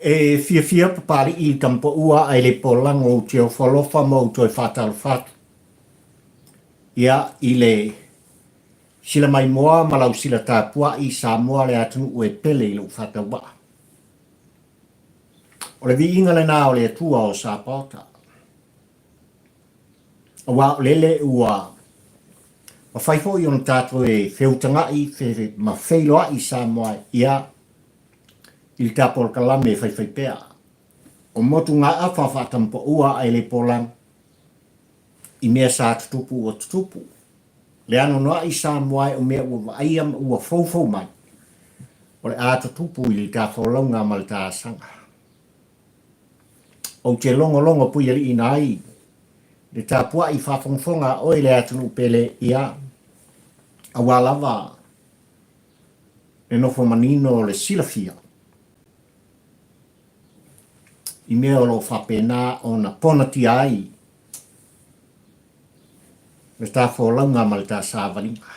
E fiafia Papali'i i Tamapaua ae le polago ou te ofo alofa ma ou toe faatalofa atu ia i le sila maimoa ma lau sila tapua'i Samoa le atunuu e pele i lou faatauvaa. O le viiga lena o le Atua o Sapaota. Aua o lele ua mafai foi ona tatou e feutaga'i ma feiloa'i Samoa ia i le tapolokalame e faifaipea. O motugaafa faatampaua ae le polagi i mea sa tutupu ua tutupu. Le anoanoai Samoa e o mea ua vaaia ma ua foufou mai, o le a tutupu i le ta folauga ma le ta asaga. Ou te logologo puialiiina ai le tapuai faafogafoga a oe le atunuu pele ia, aua lava le nofo manino o le silafia i mea o lo o faapena ona ponatia ai le ta folauga ma le ta savaliga.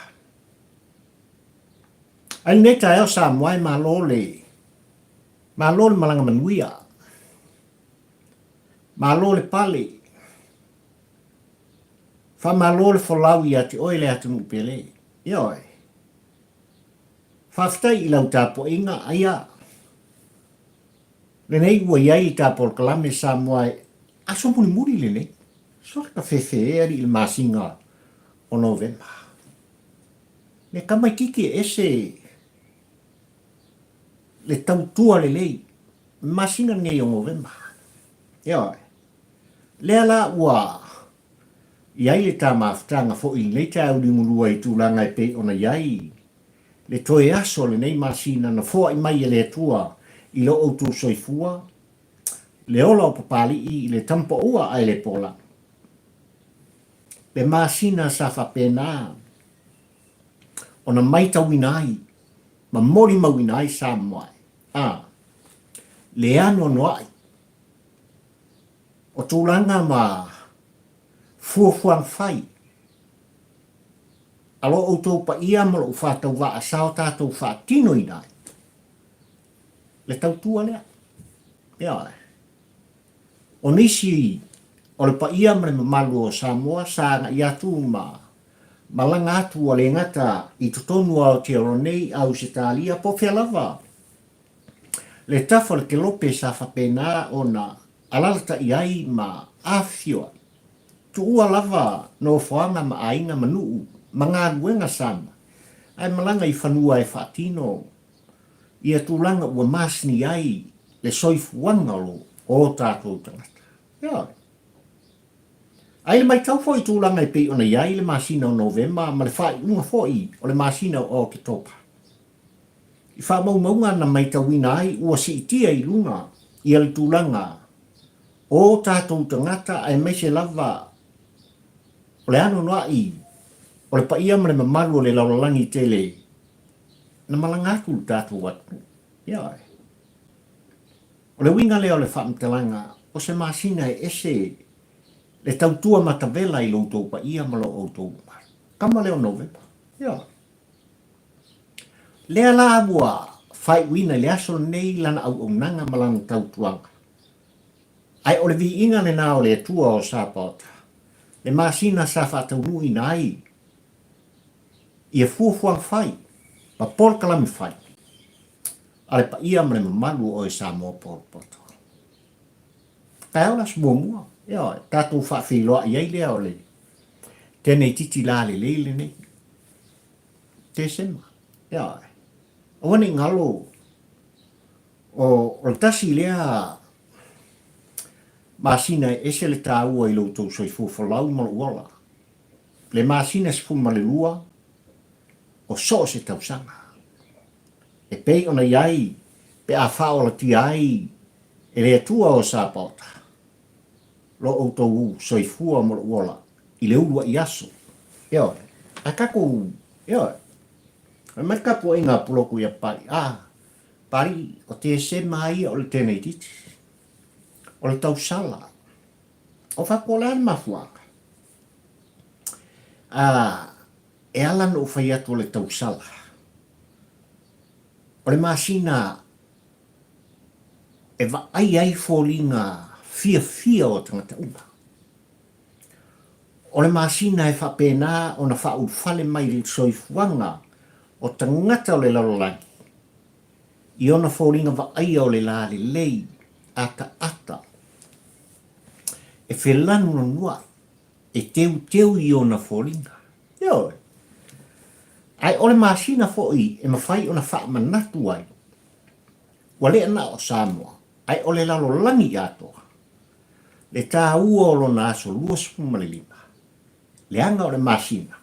Ai lenei taeao Samoa e malo le malo le malaga manuia. Malo le pale. Faamalo le folau ia te oe le atunuu pele. Ioe. Faafetai i lau tapuaiga, aia lenei ua i ai le ta polokalame Samoa e aso mulimuli lenei. Sore ka fefe alii i le masina o Novema. Le tamaititi e ese le tautua lelei masina lenei o Novema. Ioe. Lea la ua i ai le ta mafutaga foi i lenei taeao liugulua i tulaga e pei ona i ai le toe aso o lenei masina na foai mai e le Atua i lo outou soifua, le ola o Papali'i i le tamapaua ae le pola. Le masina sa faapena ona maitauina ai ma molimauina ai Samoa a le anoanoai o tulaga ma fuafuaga fai a lo outou paia ma lou faatauvaa sa o tatou faatinoina ai le tautua lea. Ioe. O nisi o le paia ma le mamalu o Samoa sa agai atu ma malaga atu ua le gata i totonu o Aotearoa nei, Ausetalia, po o fea lava le tafa o le kelope sa faapena ona alalatai ai ma afifio ai. Tuua lava nofoaga ma aiga ma nuu ma galuega sama ae malaga i fanua e faatino ia tulaga ua masani ai le soifuaga o lo o tatou tagata. Ioe. Ae i le maitau foi i tulaga e pei ona i ai le masina o Novema ma le faaiuga foi o le masina o Oketopa, I faamaumauga na maitauina ai ua siitia i luga ia le tulaga o tatou tagata aemaise lava o le anoanoai o le paia ma le mamalu o le lalolagi tele na malaga atu i le tatou atunuu. Ioe. O le uiga lea o le faamatalaga o se masina e ese le tautua matavela i lo outou paia ma lo outou mamalu. Tama lea o Novema. Ioe. Lea la ua faaiuina i le aso lenei lana auaunaga ma lana tautuaga. Ae o le viiga lena o le Atua o Sapaota, le masina sa faataunuuina ai ia fuafuaga fai ma polokalame fai a le paia ma le mamalu o oe Samoa potopoto. Taeao le aso muamua, ioe, tatou faafeiloai ai lea o le teneititi la lelei lenei. Tesema. Ioe. Aua ne i galo o, o le tasi lea masina e ese le taua i lo outou soifua folau ma lou ola. Le masina 12 o so o se tausaga. E pei ona i ai pe a faaolatia ai e le Atua o Sapaota lo outou soifua ma lou ola i le uluai aso. Ioe. Ae tatou, ioe. Fai mai le tapuaiga a Puloku ia Papalii, A, Papalii, o Tesema a ia o le teneititi. O le tausala. O fatu o le a le mafuaaga? A, e ala ona ou fai atu o le tausala. O le masina. e vaai ai foliga fiafia o tagata uma. O le masina e faapena ona faaulufale mai le soifuaga o tagata o le lalolagi i ona foliga vaaia o le lalelei ataata e felanuanua'i, e teuteu i ona foliga. Ioe. Ae o le masina foi e mafai ona faamanatu ai, ua le na o Samoa, ae o le lalolagi atoa, le taua o lona aso 25, leaga o le masina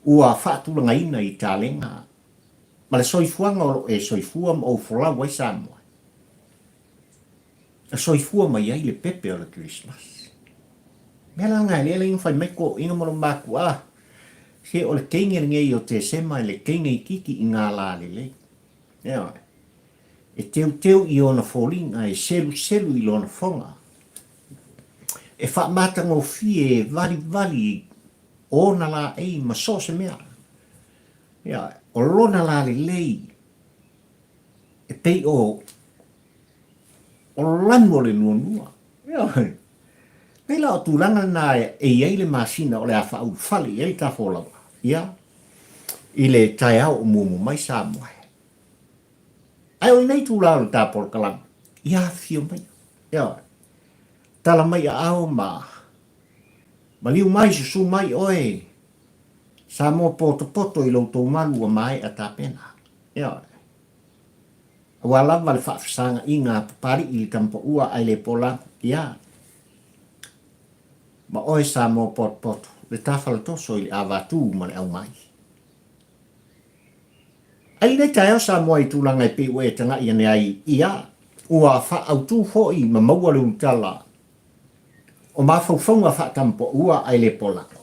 ua faatulagaina i talega ma le soifuaga o lo o e soifua ma ou folau ai Samoa, na soifua mai ai le pepe o le Kerisimasi. Mea la lena e le alai ona fai mai toeaiina ma lou matua, ah, se o le teine lenei o Tesema e le teine itiiti i ngā lā lelei. Ioe. E teuteu i ona foliga, e seluselu i lona foga. E faamatagofie, e valivali ona laei ma so o se mea. Ioe. O lona lalelei e pei o o lanu o le nuanua. Ioe. Pei la o tulaga lena e i ai le masina o le a faaulufale i ai le tafolauga, ia, i le taeao o muamua mai Samoa. Ae o lenei itula o le ta polokalame, ia afifio mai. Ioe. Tala mai aao ma maliu mai, susu mai oe Samoa potopoto i lo outou malu ua maea tapena. Ioe. Aua lava le faafesagaina a Papali'i i le Tamapaua ae le pola, ia. Ma oe Samoa potopoto, le tafalatoso i le avatū ma le aumai. Ai lenei taeao Samoa i tulaga e pei ua e taga'i ane ai, ia, ua faaautu foi ma maua le ulutala o mafaufauga faatamapaua ae le polalo.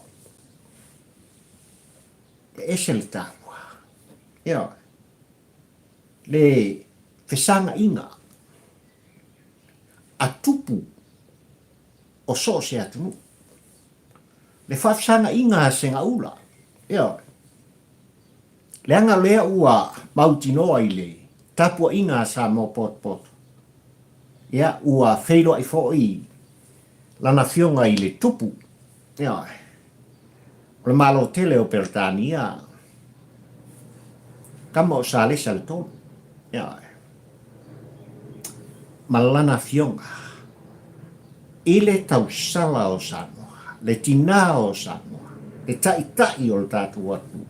E ese le taua. Ioe. Le fesagaina a tupu o so o se atunuu. Le faafesagaina a Segaula. Ioe. Leaga lea ua mautinoa i le tapuaiga a Samoa potopoto, ia, ua feiloai foi lana afioga i le Tupu, ioe, o le Malo tele o Peretania, tama o Salesa le Tolu, ioe, ma lana afioga i le tausala o Samoa, le tinā o Samoa, le taitai o le tatou atunuu,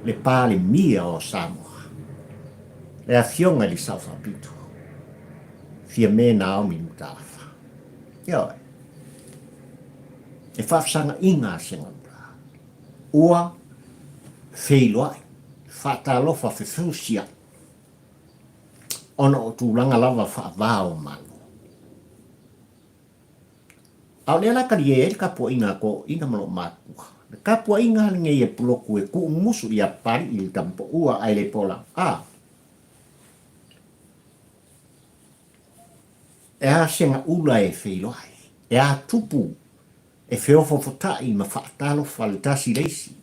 le Palemia o Samoa, le Afioga i le Sao Faapito, Fiame Naomi Mutaafa. Ioe. E faafesagaina a Segaula. Ua feiloai, faatalofa fefusiai, ona o tulaga lava faava o Malo. A o lea la talie ai le tapuaiga a toeaiina ma lou matua. Le tapuaiga lenei e pulotu e tuumusu ia Papali'i i le Tamapaua ae le pola. A! E a Segaula e feiloai, e a Tupu e feofaofatai ma faatalofa le tasi i le isi.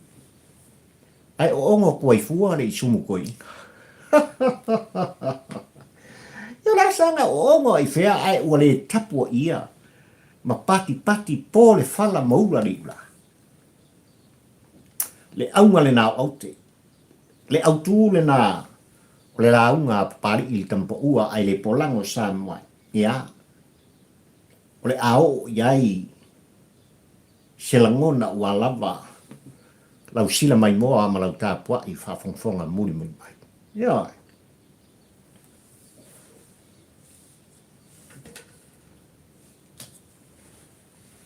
Ae o ono tuai fua le isumu toeaina. Ia o le a saga o ono ai fea ae ua le tapuaia ma patipati po le fala ma ula le iula. Le auga lena o aute. Le autū lena o le lauga a Papali'i i le Tamapaua ae le polago Samoa. Ia, o le a oo i ai se lagona ua lava lau sila maimoa ma lau tapua'i faafogafoga mulimuli mai. Ioe.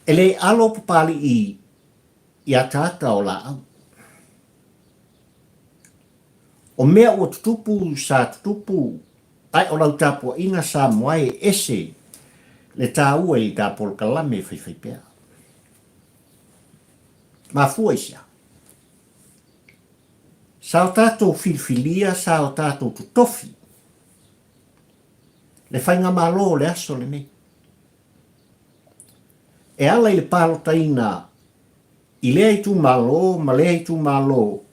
E le alo Papali'i i ataata o laau. O mea ua tutupu sa tutupu ae o lau tapuaiga Samoa e ese le taua i ta polokalame faifaipea. Mafua i se a? Sa o tatou filifilia, sa o tatou totofi le faigamalo o le aso lenei. E ala i le palotaina i lea itumalo ma lea itumalo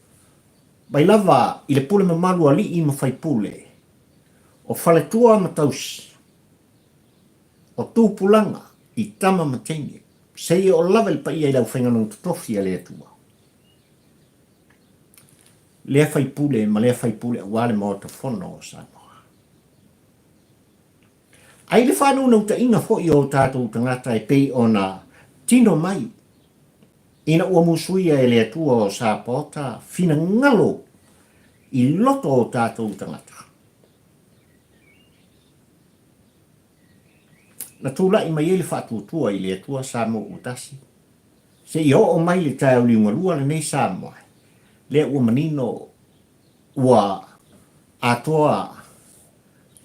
mai lava i le pule mamalu a alii ma faipule. O faletua ma tausi, o tupulaga i tama ma teine, seia o lava i le paia i le aufaigaluega totofi a le Atua. Lea faipule ma lea faipule aua le Maota Fono o Samoa. Ai le faanaunautaiga foi o tatou tagata e pei ona tino mai ina ua musuia e le Atua o Sapaota finagalo i loto o tatou tagata. Na tulai mai ai le faatuatua i le Atua Samoa ua tasi, seia oo mai le taeao liugalua lenei Samoa, lea ua manino ua atoa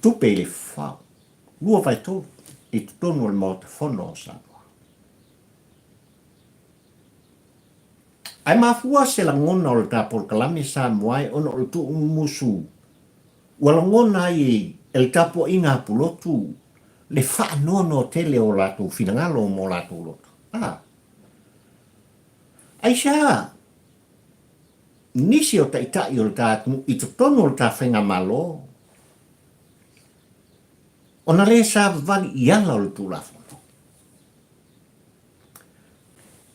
tupe i le fafao, 2/3 i totonu o le Maota Fono o Samoa. Ae mafua se lagona o le ta polokalame Samoa e ona o le tuumumusu ua lagona ai e le tapuaiga a Pulotu le faanoanoa tele o latou finagalo ma o latou loto. A! Aisea nisi o taitai o le ta atunuu i totonu o le ta faigamalo ona le savavali i ala o le Tulafono?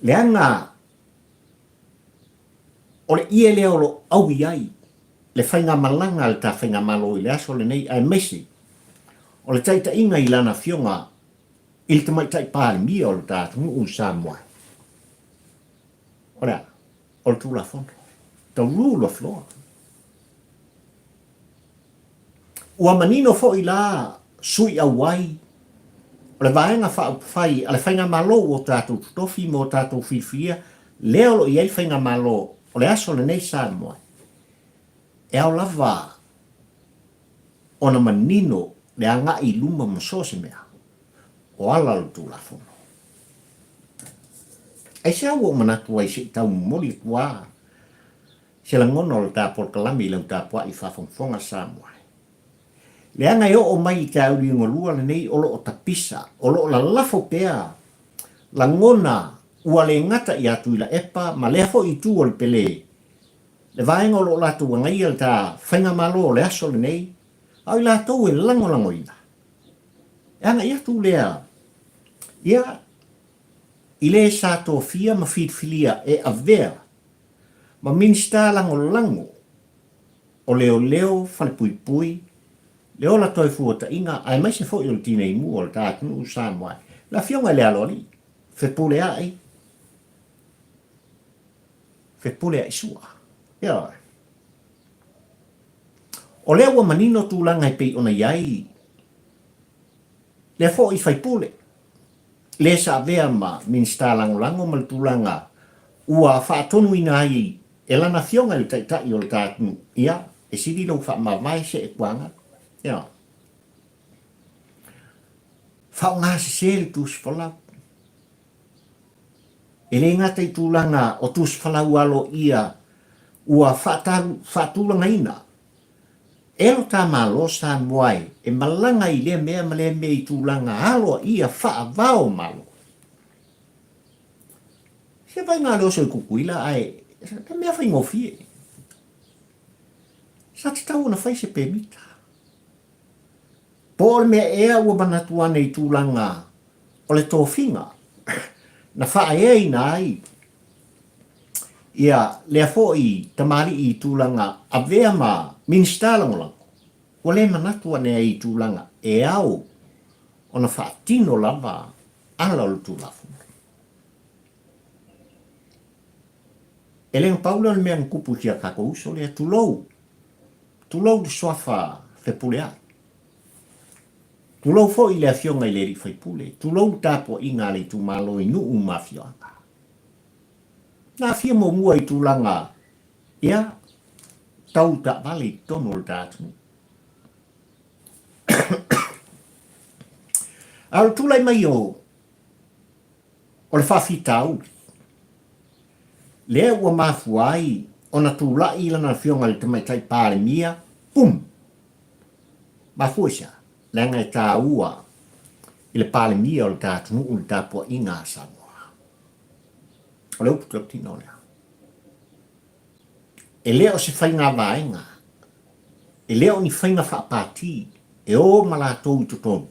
Leaga o le ie lea o lo o aui ai le faigamalaga a le ta faigamalo i le aso lenei aemaise o le taitaiga i lana afioga i le Tamaitai Palemia o le ta atunuu i Samoa. O le a? O le Tulafono. The rule of law. Ua manino foi la sui auai o le Vaega Faaupufai a le Faigamalo ua tatou totofi ma ua tatou filifilia, lea o lo o i ai le Faigamalo o le aso lenei Samoa, e ao lava ona manino le agai i luma ma so o se mea o ala o le Tulafono. Aisea ua ou manatu ai se i tau momoli atu a se lagona o le ta polokalame i lau tapuai faafogafoga Samoa. Leaga e oo mai i te auliugalua lenei o lo o tapisa, o lo o lalafo pea lagona ua le gata ia Tuilaepa ma lea foi itu o le Pelē, le vaega o lo o latou agaia le ta faigamalo o le aso lenei, a o i latou e lagolagoina. E agai atu lea ia i le sa tofia ma filifilia e avea ma Minisita Lagolago o Leoleo, Falepuipui, le Ola Toefuataiga aemaise foi o le Tineimu o le ta atunuu Samoa, le Afioga i le Aloalii, Fepuleai, Fepuleai Sua. Ioe. O lea ua manino tulaga e pei ona i ai lea foi faipule, le sa avea ma Minisita Lagolago ma le tulaga ua faatonuina ai e lana afioga i le Taitai o le ta atunuu, ia, e sili lou faamavae se e kuaga. Ia. Faaaoga sese le tusifolau. E le gata i tulaga o tusifolau aloaia ua faatulagaina E lo ta Malo Samoa e, e malaga i lea mea ma lea mea i tulaga aloaia faavao Malo. Se vaega le oso i Kukuila ae e mea faigofie. Sa tatau ona fai se pemita. Po o le mea ea ua manatu ane i tulaga o le tofiga na faaeaina ai ia lea foi tamalii i tulaga avea ma Minisita Lagolago, ua le manatu ane ai i tulaga e ao ona faatino lava ala o le Tulafono. E le na pau lea o le mea na tupu i si a tatou uso lea, tulou, tulou le suafa Fepuleai. Tulou foi le Afioga i le Alii Faipule, tulou le tapuaiga a le itumalo i nuu ma afioaga. Na aafia muamua i tulaga, ia, tau taavale i totonu o le ta atunuu. A o le tulai mai o, o le faafitauli, lea ua mafua ai ona tulai lana Afioga i le Tamaitai Palemia, pum! Mafua i se a? Leaga e taua i le Palemia o le ta atunuu le tapuaiga a Samoa. O le upu tautino lea. E le o se faiga vaega, e le o ni faiga faapati, e e o ma latou i totonu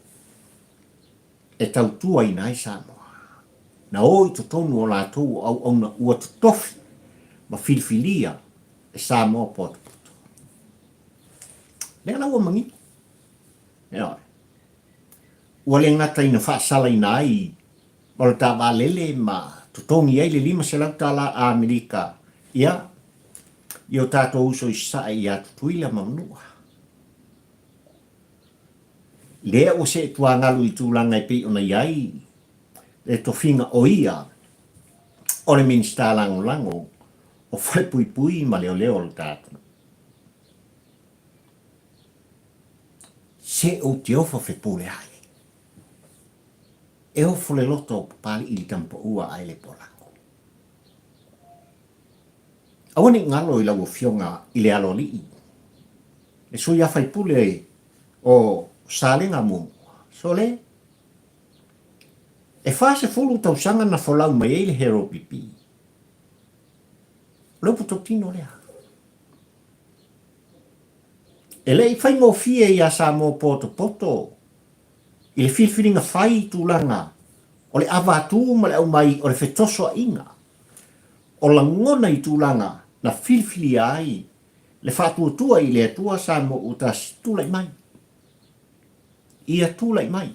e tautuaina ai Samoa. Na o i totonu o latou o auauna ua totofi ma filifilia e Samoa potopoto. Lea la ua manino. Ioe. Ua le gata ina faasalaina ai o le ta vaalele ma totogi ai le $500 Amerika ia i o tatou uso i Sasae ia Tutuila ma Manua. Lea ua see tuagalu i tulaga e pei ona i ai le tofiga o ia o le Minisita Lagolago o Falepuipui ma Leoleo o le ta atunuu. Se ou te ofo fepule ai. E ofo le loto o Papali'i i le tamapaua ae le polago. Aua ne i galo i lau Afioga i le Aloalii, le sui afaipule o Salega muamua, sole, e 40 tausaga na folau mai ai le Hero PP. O le upu tautino lea. E le i faigofie iā Samoa potopoto i le filifiliga fai i tulaga o le avatu ma le aumai o le fetosoaina o lagona i tulaga na filifilia ai le faatuatua i le Atua Samoa ua tasi tulai mai. Ia tulai mai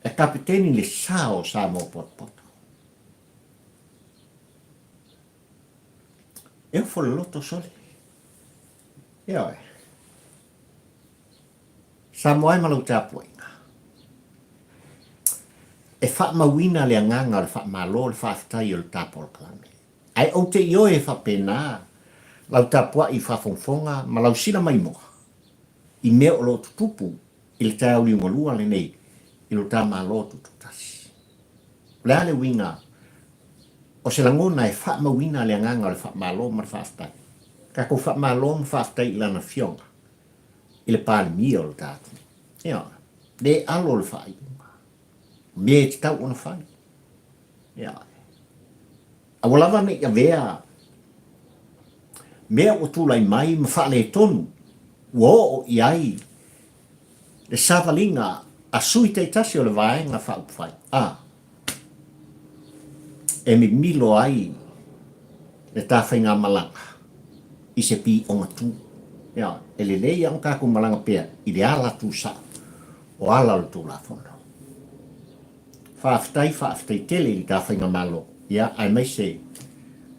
e kapeteni le sa o Samoa potopoto. E ofo le loto sole. Ioe. Samoa e ma lau tapuaiga. E faamauina le agaga o le faamalo, le faafetai o le ta polokalame. Ae ou te ioe e faapena lau tapuai faafogafoga ma lau sila maimoa i mea o lo o tutupu i le taeao liugalua lenei i lo ta Malo Tutoatasi. O le a le uiga o se lagona e faamauina le agaga o le faamalo ma le faafetai? Tatou faamalo ma faafetai i Lana Afioga i le Palemia o le ta atunuu. Ioe, le alo le faaiuga. O mea e tatau ona fai. Ioe. Aua lava ne i avea mea ua tulai mai ma faaletonu ua oo i ai le savaliga a sui taitasi o le Vaega Faaupufai, a e mimilo ai le ta faigamalaga i se pioga tu. Ioe, e lelei lava ona tatou malaga pea i le ala tusa o ala o le Tulafono. Faafetai, faafetai tele i le ta faigamalo, ia, aemaise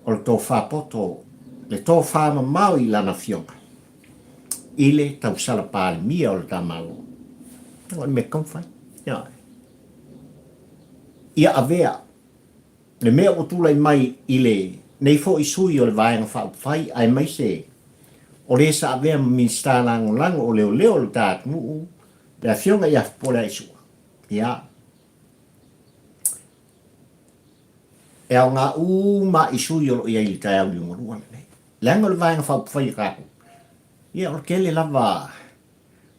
o le tofa poto, le tofa mamao i Lana Afioga i le tausala Palemia o le ta Malo. O le mea tatau ona fai. Ioe. Ia avea le mea ua tulai mai i le nei foi sui o le Vaega Faaupufai aemaise o le sa avea ma Minisita Lagolago o Leoleo o le ta atunuu, le Afioga ia Fepuleai Sua. Ia, e aoga uma i sui o lo o i ai i le taeao liugalua lenei. Leaga o le Vaega Faaupufai a tatou, ia o le tele lava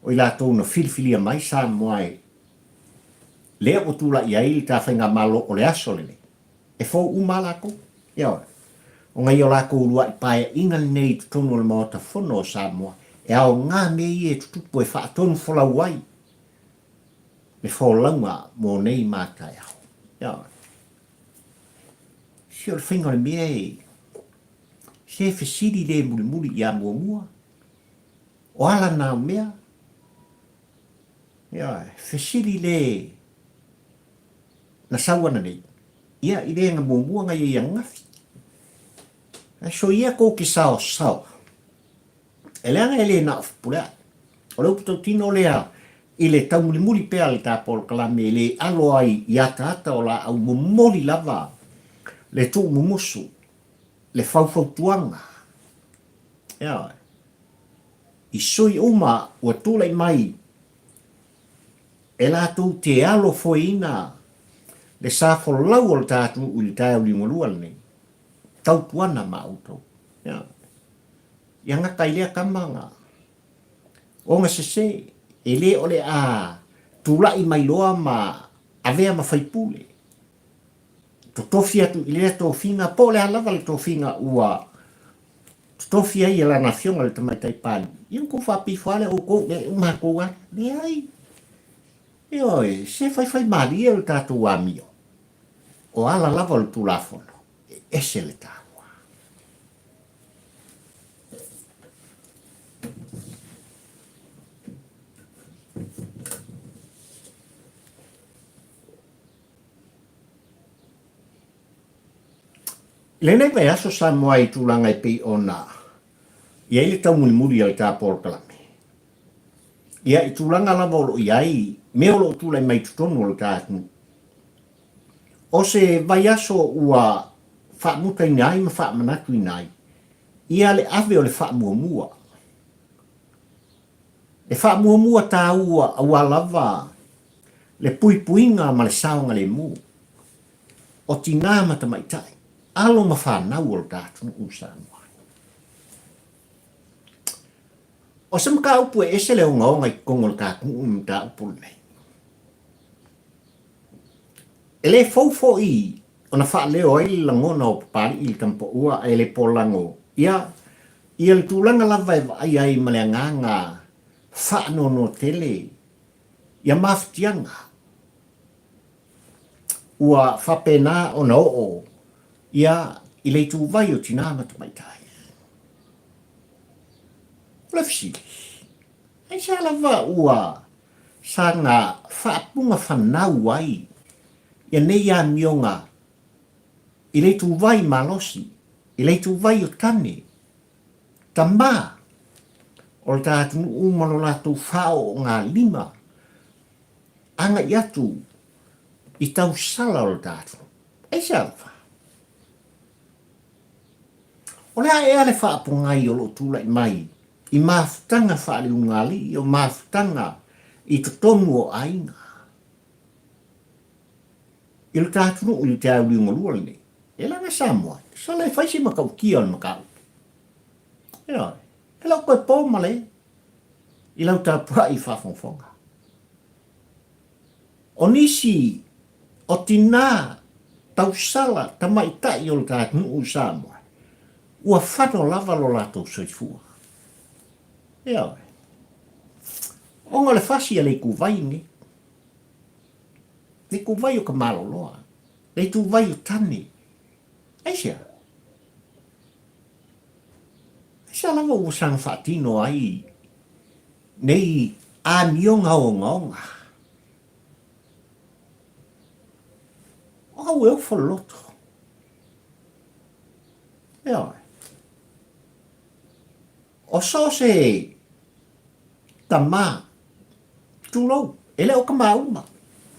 o i latou na filifilia mai Samoa e lea ua tulai ai le ta faigamalo o le aso lenei, e fou uma lava latou. Ioe. Ona i o latou uluai paeaiga lenei i totonu o le Maota Fono o Samoa, e aoga mea ia e tutupu e faatonufolau ai le folauga mo nei ma taeao. Ioe. Se o le faiga o le mea e, se fesili le mulimuli ia muamua, o ala na o mea, Ioe, fesili le na sau ananei, ia i le na muamua na iai ananafi. Ae soia kou te saosaoa, e leaga e le na o Fepuleai. O le upu tautino lea i le taumulimuli pea le ta polokalame e le alo ai i ataata o laau momoli lava le tuumumusu, le faufautuaga. Ioe. I sui uma ua tulai mai e latou te alofoeina le sa folau o le ta atunuu i le taeao liugalua lenei, tautuana ma outou. Ia, ia gata i lea tama na ona sese, e le o le a tulai mai loa ma avea ma faipule, totofi atu i lea tofiga, po o le a lava le tofiga ua. totofi ai e lana afioga i le Tamaitai Palemia, ia ona tou faapifo lava lea o outou, o matou lava. Leai. Ioe, se faifaimalie le tatou amio. O ala lava o le Tulafono, e ese le taua. I lenei vaiaso Samoa i tulaga e pei ona i ai le taumulimuli a le ta polokalame, ia i tulaga lava o lo o i ai mea o lo o tulai mai i totonu o le ta atunuu. O se vaiaso ua faamutaina ai ma faamanatuina ai ia le ave o le faamuamua. Le faamuamua taua aua lava le puipuiga ma le saogalemu o tinā ma tamaitai, alo ma fanau o lo ta atunuu o Samoa. O se mataupu e ese le ogaoga i totonu o le ta atunuu le mataupu lenei. E le fou foi ona faaleo ai le lagona o Papalii i le Tamapaua ae le polago ia ia le tulaga lava e vaai ai ma le agaga faanoanoa tele ia mafatiaga ua faapena ona oo ia i le ituvai o tinā ma tamaitai. O le fesili, aisea lava ua saga faapuga fanau ai ia nei amioga i le ituvai malosi, i le ituvai o tane, tama o le ta atunuu ma lo latou faaoogalima agai atu i tausala o le ta atunuu. Aisea lava? O le a ea le faapogai o lo o tulai mai i mafutaga faaleugaalii, o mafutaga i totonu o aiga i lo ta atunuu i le te auliugalua lenei? E laga Samoa, sala e fai se matautia o le mataupu. Ioe, e le o toe po ma le i lau tapuai faafogafoga. O nisi o tinā tausala tamaitai o le ta atunuu i Samoa, ua fano lava lo latou soifua. Ioe. Ona o le fasi a le ituvai lenei. Le ituvai o ka maloloa. Le ituvai o tane. Aisea? Aisea lava ua saga faatino ai nei amioga ogaoga? O au e ofo le loto. Ioe. O so o se tama, tulou, e le o ka mauma.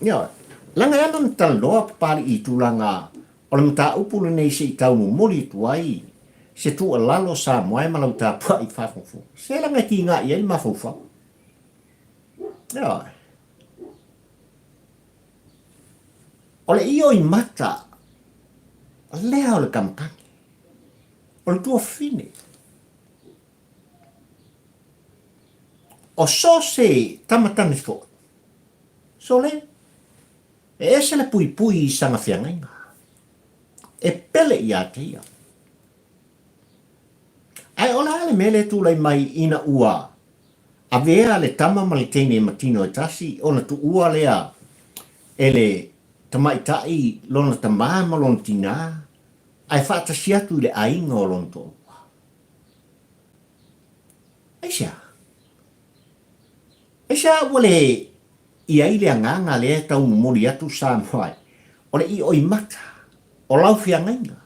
Ioe. Leaga e ala ona talanoa Papalii i tulaga o le mataupu lenei se i tau momoli atu ai se tuualalo Samoa e ma lau tapuai faafogafoga. Se leaga e tiga i ai le mafaufau. Ioe. O le io i mata lea o le kamakani. O le tuafafine. O so se tamatane foi. Sole, e ese le puipui i sana feagaiga. E pele ia te ia. Ae o le a le mea lea e tulai mai ina ua avea le tama ma le teine ma tino e tasi ona tuua lea e le tamaitai lona tamā ma lona tinā ae faatasi atu i le aiga o lona toalua? Aisea? Aisea ua le i ai le agaga lea e tau momoli atu Samoa ai, o le ioimata o lau feagaiga?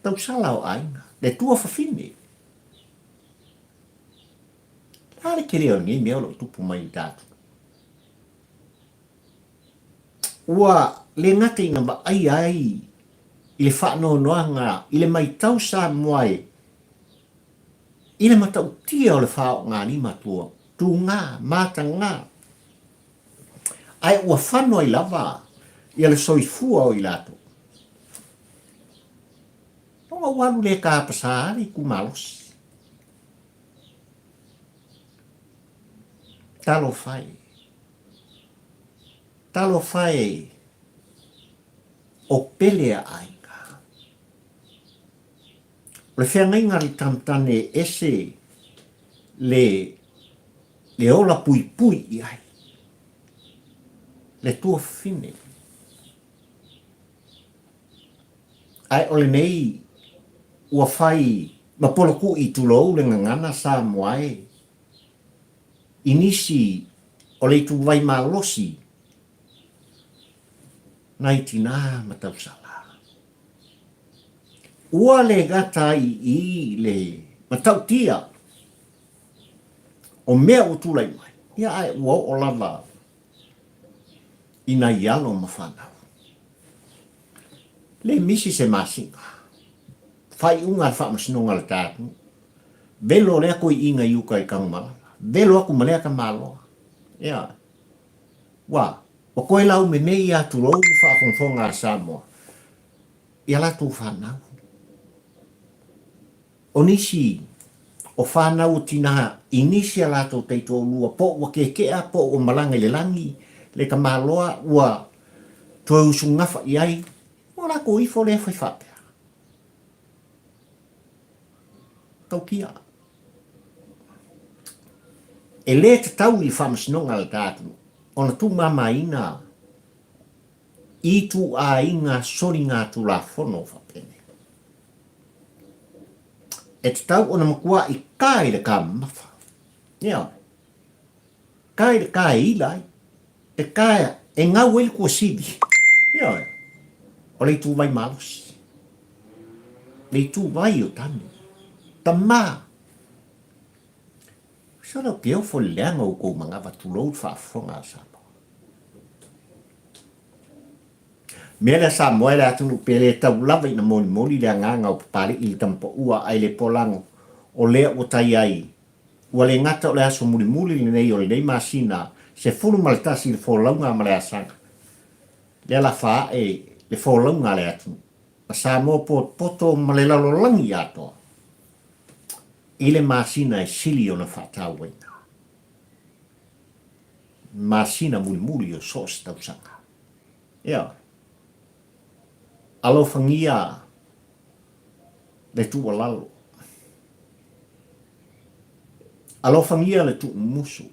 Tausala o aiga, le tuafafine. Le a le tele o lenei mea o lo o tupu mai i tatou? Ua le gata ina vaaia ai i le faanoanoaga i le matau Samoa e i le matautia o le faoogalima tua, tugā, matagā, ae ua fano ai lava ia le soifua o i latou. Ona ua alu le tapasā le itumalosi. Talofa e. Talofa e o pele a aiga. O le feagaiga a le tamatane e ese le le ola puipui i ai le tuafafine. Ae o lenei ua fai ma polokuʻi tulou le gagana Samoa e i nisi o le ituvai malosi nai tinā ma tausala. Ua le gata ai i i le matautia o mea ua tulai mai, ia ae ua oo lava i nai alo ma fanau. Le misi se masina, faaiuga a le Faamasinoga a le ta atunuu. Velo lea toiʻiga i uka i Tanumalala. Velo atu ma lea tamaloa. Ioe. Ua, ua toe laumeme ia tulou le faafogafoga a Samoa i a latou fanau. O nisi o fanau o tinā i nisi a latou taitoalua po ua keke'a po ua malaga i le lagi le tamaloa ua toe usugafa i ai, ua latou ifo lea fai faapea. Tautia. E lē tatau i le Faamasinoga a le ta atunuu ona tuumamaina ituaiga soligatulafono faapenei. E tatau ona matuaʻi ka i le ka mamafa. Ioe. Ka i le ka e ila ai. E ka e gau ai le tuasivi. Ioe. O le ituvai malosi. Le ituvai o tane. Tamā. Sala ou te ofo i le leaga o outou manava tulou le faafofoga a Samoa. Mea lea Samoa e le atunuu pe le tau lava ina molimoli le agaga o Papali'i i le tamapaua ae le polago o lea ua tai ai Ua le gata o le aso mulimuli lenei o lenei masina 11 i le folauga ma le asaga lea la faae le folauga a le atunuu ma Samoa potopoto ma le lalolagi atoa i le masina e sili ona faatauaina masina mulimuli o so o se tausaga. Ioe. Alofagia le tuualalo. Alofagia le tuumusu.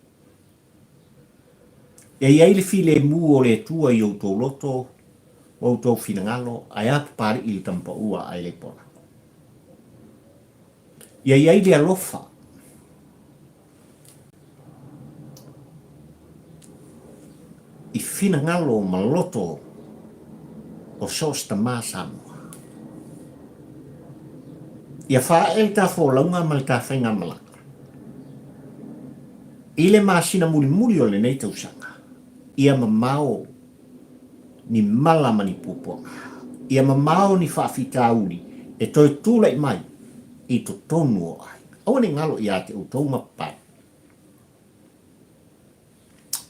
E i ai le filemu o le Atua i outou loto ma outou finagalo, ae a Papali'i i le tamapaua ae le polago. Ia i ai le alofa. I finagalo ma loto o so o se tamā Samoa. Ia faaee le ta folauga ma le ta faigamalaga i le masina mulimuli o lenei tausaga, ia mamao ni mala ma ni puapuaga, ia mamao ni faafitauli e toe tulai mai i totonu o aiga. Aua ne i galo ia te outou ma papai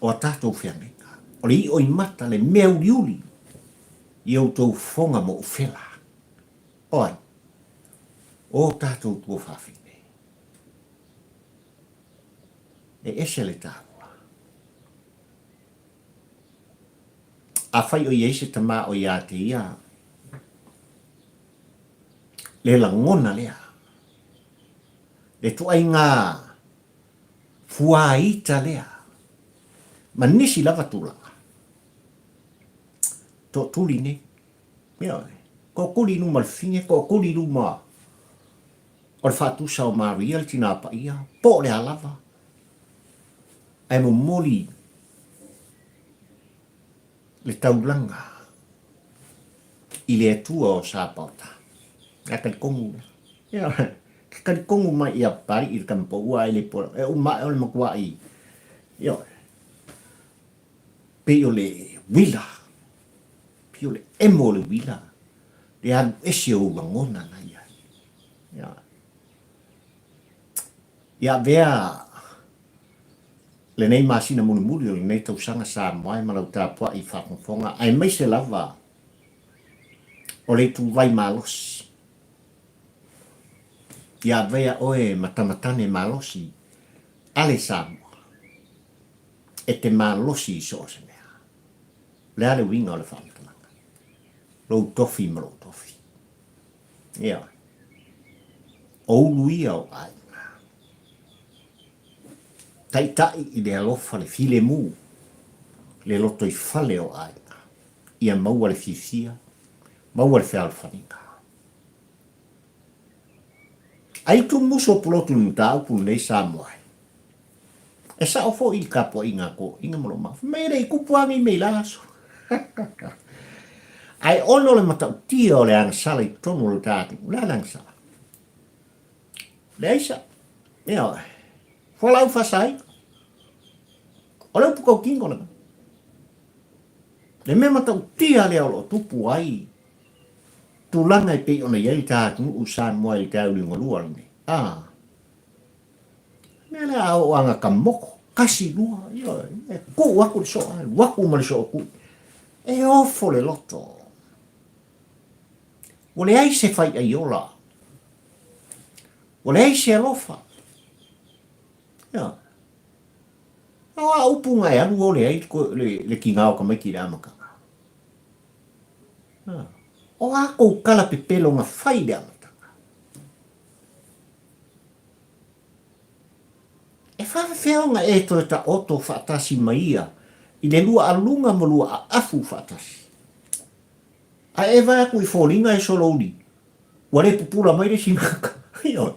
o a tatou feagaiga, o le iʻo i mata, le mea uliuli i outou fofoga ma ufela. O ai? O tatou tuafafine. E ese le taua. Afai o i ai se tama o ia te ia, le lagona lea, le tuaiga fuaita lea, ma nisi lava tulaga, tootuli nei, ioe, tootuli i luma o le fafine, tootuli i luma o le faatusa o Maria le tina paia, po o le a lava, ae momoli le taulaga i le Atua o Sapaota. Ia talitonu lea. Ia, ke talitonu mai ia Papali'i le tamapaua ae le pola. E uma ae o le matua'i, ioe, pei o le uila, pei o le emo o le uila, le alu ese o ou lagona na i ai. Ioe. Ia avea lenei masina mulimuli o lenei tausaga Samoa e ma lau tapuai i faafogafoga aemaise lava o le ituvai malosi. Ia avea oe ma tamatane malosi a le Samoa e te malosi i so o se mea. O le a le uiga o le faamatalaga? Lou tofi ma lou tofi. Ioe. O ulu ia o aiga. Taitai i le alofa le filemu, le lotoifale o aiga, ia maua le fiafia, maua le fealofaniga. Ai tumusu o pulotu i le mataupu lenei Samoa ai. E sao foi i le tapuaiga a toeaiina ma lou mau. Fai mai e le i tupu lava nei mea i la aso. Ae ona o le matautia o le agasala i totonu o le ta atunuu, o le a le agasala? Le aisa. Ioe. Fualaau faasaina. O le upu tautino lena. Le mea matautia lea o lo o tupu ai tulaga e pei ona i ai le ta atunuu Samoa i le taeao liugalua lenei. Ah. Mea lea a oo aga kamoko, kasi lua, ioe, e tuu atu le soo, alu atu ma le soo kui. E ofo le loto. Ua leai se faiaiola. Ua leai se alofa. Ioe. O a upu na e alu ole ai le tiga o tamaiti i le amataga. O a kou tala pepelo na fai i le amataga. E faafefea ona e toe taoto faatasi ma ia i le lua aluga ma lua aafu faatasi? Ae e vae atu i foliga e solouli, ua le pupula mai le isi gata. Ioe.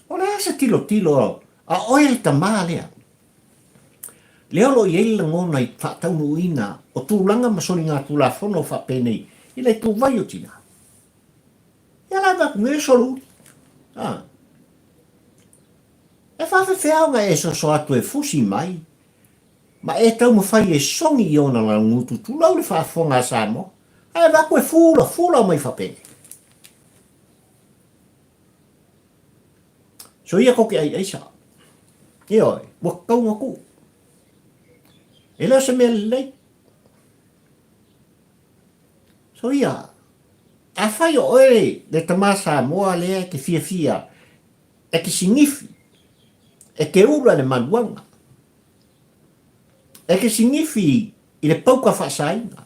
O le a se tilotilo a oe le tamā lea? Lea o lo o i ai le lagona i faataunuuina o tulaga ma soligatulafono faapenei i le ituvai o tinā. Ia la e vae atu nei e solouli. A. E faafefea ona e soso atu e fusi mai ma e taumafai e sogi i ona laugutu tulou le faafofoga a Samoa, ae vae atu e fulafula mai faapenei. Soia kou ke aiaisa. Ioe, ua tatau ona tuu. E le o se mea lelei. Soia, afai o oe le tama Samoa lea e te fiafia e te sinifi, e te ula le maluaga, e te sinifi i le pauka faasaina,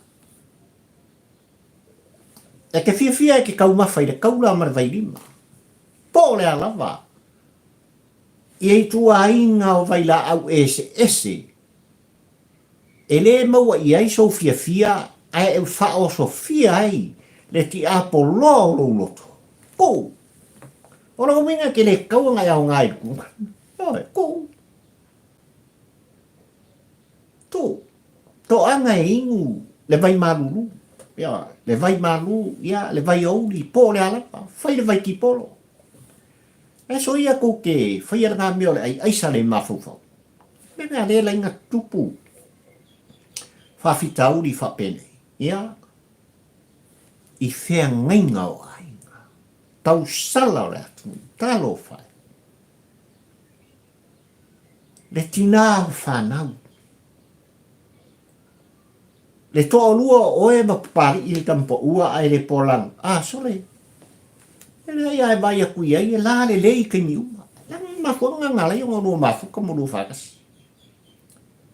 E te fiafia e te taumafa i le taula ma le vailima, po o le a lava ia ituaiga o vailaau eseese e le maua i ai sou fiafia ae e faaosofia ai le tiapoloa o lou loto. Kuu! O lona uiga e te le tatau ona e aoga i le tulaga. Ioe, kuu! Tu, toaga e inu le vai malulu, ia, le vai malu, ia, le vai ouli, po o le a lava, fai le vai kipolo. E so ia kou te faia le ngā mea o le ai aisa le mafaufau. Me mea le laina tupu faafitauli faapenei, ia, i feagaiga o aiga, tausala o le atunuu, talofa e. Le tinā o whanau. Le toalua o oe ma Papali'i le tamapaua ae le polang. A, sole. E leai a e vaai atu i ai e la lelei i taimi uma. Leaga e mafuaaga na ala ai ona olua mafuta ma olua faatasi.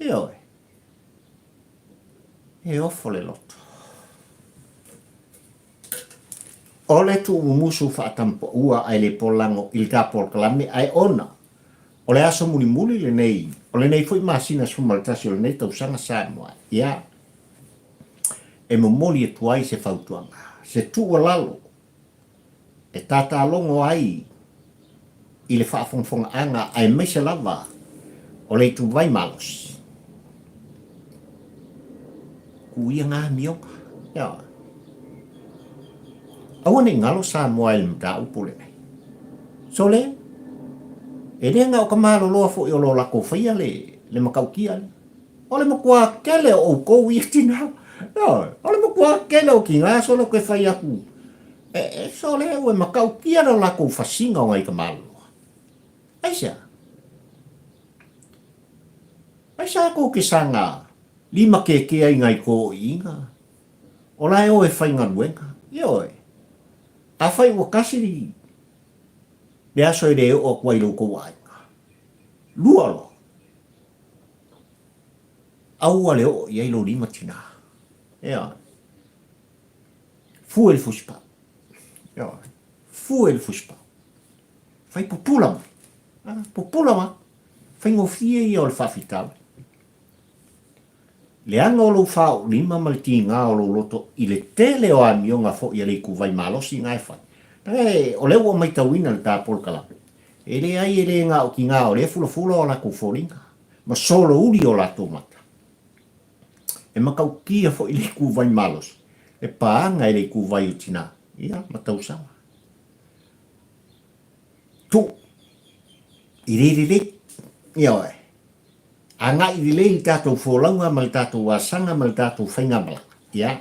Ioe. E ofo le loto. O le tuumumusu faatamapaua ae le polago i le ta polokalame ae ona O le aso mulimuli lenei, o lenei foi masina 11 o lenei tausaga Samoa, ia, e momoli atu ai se fautuaga, se tuualalo e tatalogo ai i le faafogafogaaga aemaise lava o le ituvai malosi. Kuia ngā amioga. Ia. Aua ne i galo Samoa i le mataupu lenei. Sole, e le na o ka maloloa foi o lo lakou faia le, le matautia lea. O le matua tele o oukou ia tinā. Ioe, o le matua tele o tinā sole ke fai atu. E, e sole, ua matautia lo lakou fasiga o ngai ka maloloa. Aisea? Aisea kou ke saga lima kēkē ai ngai kōiina? O la e o e faigaluega. Ioe. Afai ua kasi le aso e le oo atu ai i lo outou aiga, lua loa, aua le oo i ai lou lima tinā. Ioe. Fue le fusipau. Ioe. Fue le fusipau. Fai pupula mai. Ah, pupula mai. Faigofie ia o le faafitauli. Leaga o lou faaoolima ma le tiga o lou loto i le tele o amioga foi a le ituvai malosi na e fai. E, o lea ua matauina le ta polokalame, e leai e le na o tiga o lea e fulafula o latou foliga ma solouli o latou mata. E matautia foi le ituvai malosi, le paga e le ituvai o tina, ia, ma tausaga. Tuu, i le lelei, ioe. Agai lelei le tatou folauga ma le tatou asaga ma le tatou faigamalaga, ia,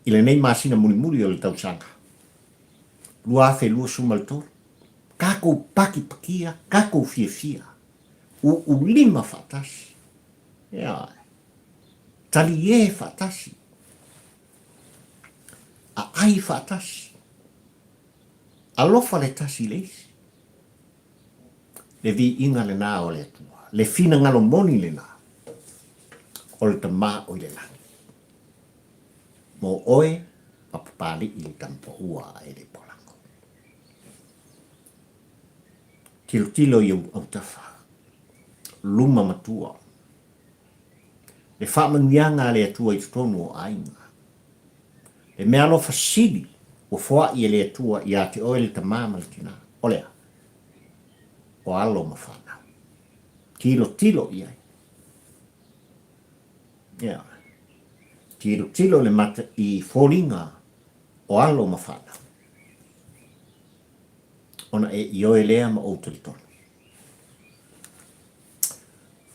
i lenei masina mulimuli o le tausaga 2023. Tatou pakipakia, tatou fiafia, uulima faatasi, ia, talie faatasi, aai faatasi, alofa le tasi i le isi. Le viiga lena o le Atua, le finagalo moni lena o le Tama o i le lagi, mo oe ma Papali'i le Tamapaua e le Polago. Tilotilo i ou autafa, luma matua, le faamanuiaga a le Atua i totonu o aiga, le meaalofa sili ua foai e le Atua ia te oe le tama ma le tina, o le a? O alo ma fanau. Tilotilo i ai. Ia. Tilotilo le mata i foliga o alo ma fanau. Ona e ioe lea ma ou talitonu.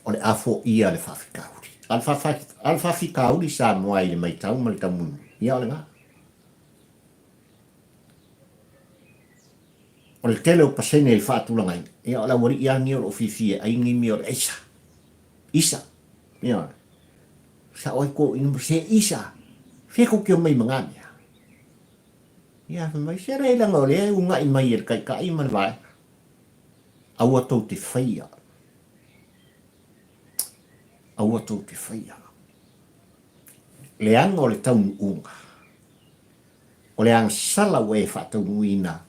O le a foia le faafitauli. A o le faafitauli Samoa i le maitau ma le taumulimuli, ia o lena. O le tele o pasene i le faatulagaina, ia o le aualii lava lenei o lo o fiafia e ai lenei mea o le aisa. Isa. Ia, sao ai toeaiina ma se isa. Fea tou te omai ma na mea? Ia, fai mai, se leai leaga o lea e uunai mai e le taitai ma le vaega. Aua tou te faia. Aua tou te faia. Leaga o le taunuuga. O le agasala ua e faataunuuina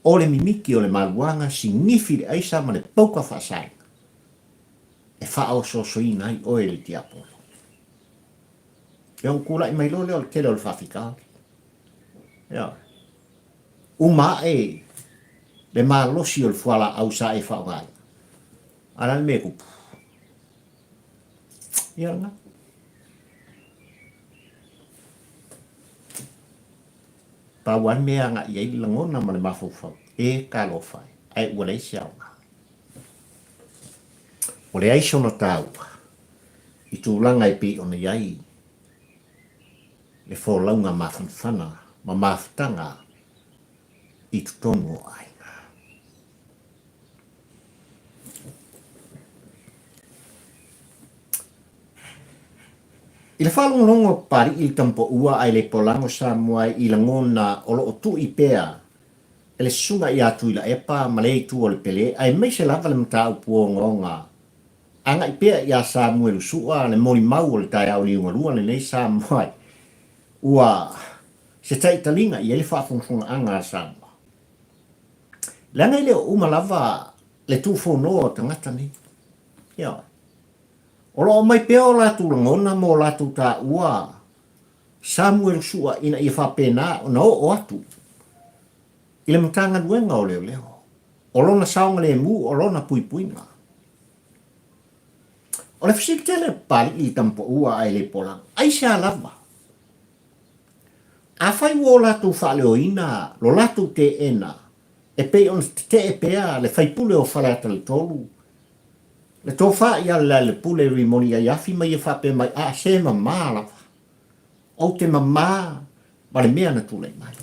o le mimiti o le maluaga sinifi le aisa ma le pauka faasaina e faaosoosoina ai oe e le tiapolo. Ia ona tulai mai loa lea o le tele o le faafitauli. Ioe. Uma ae le malosi o le fualaau sa e faaaogaina. A o le a le mea e tupu? Ia lena. Pau lava le mea e agai i ai le lagona ma le mafaufau, e talofa e, ae ua leai se aoga. Ua leai sona taua i tulaga e pei ona i ai le folauga mafanafana ma mafutaga i totonu o aiga. I le faalogologo a Papali'i i le Tamapaua ae le Polago Samoa i lagona o lo o tui pea e le susuga ia Tuilaepa ma le itu o le Pele aemaise lava le mataupu ogaoga agai pea ia Samuelu Sua le molimau o le taeao liugalua lenei Samoa ua se taitaliga i ai le faafogafogaaga a Samoa. Leaga e le o uma lava le tuufonoa o tagata nei. Ioe. O lo o aumai pea o latou lagona ma o latou taua Samuel Sua ina ia faapena ona oo atu i le Matagaluega o Leoleo, o lona saogalemu, o lona puipuiga. O le fesili tele a Papali'i i le tamapaua ae le polaga, aisea lava? Afai ua o latou faaleoina lo latou teena e pei ona tetee pea le faipule o Faleata le 3, le tofa ia Lealailepule Rimoni Aiafi ma ia faapea mai, A, se mamā lava. Ou te mamā ma le mea na tulai mai.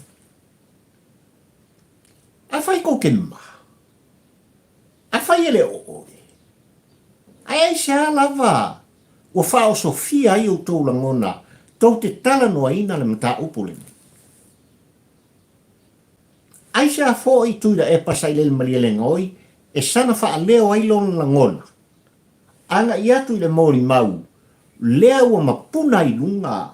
Afai tou te mamā, afai e le o oe, ae aisea lava ua faaosofia ai outou lagona tou te talanoaina le mataupu lenei? Aisea foi Tuilaepa Sailele Malielegaoi e sana faaleo ai lona lagona, agai atu i le molimau lea ua mapuna i luga.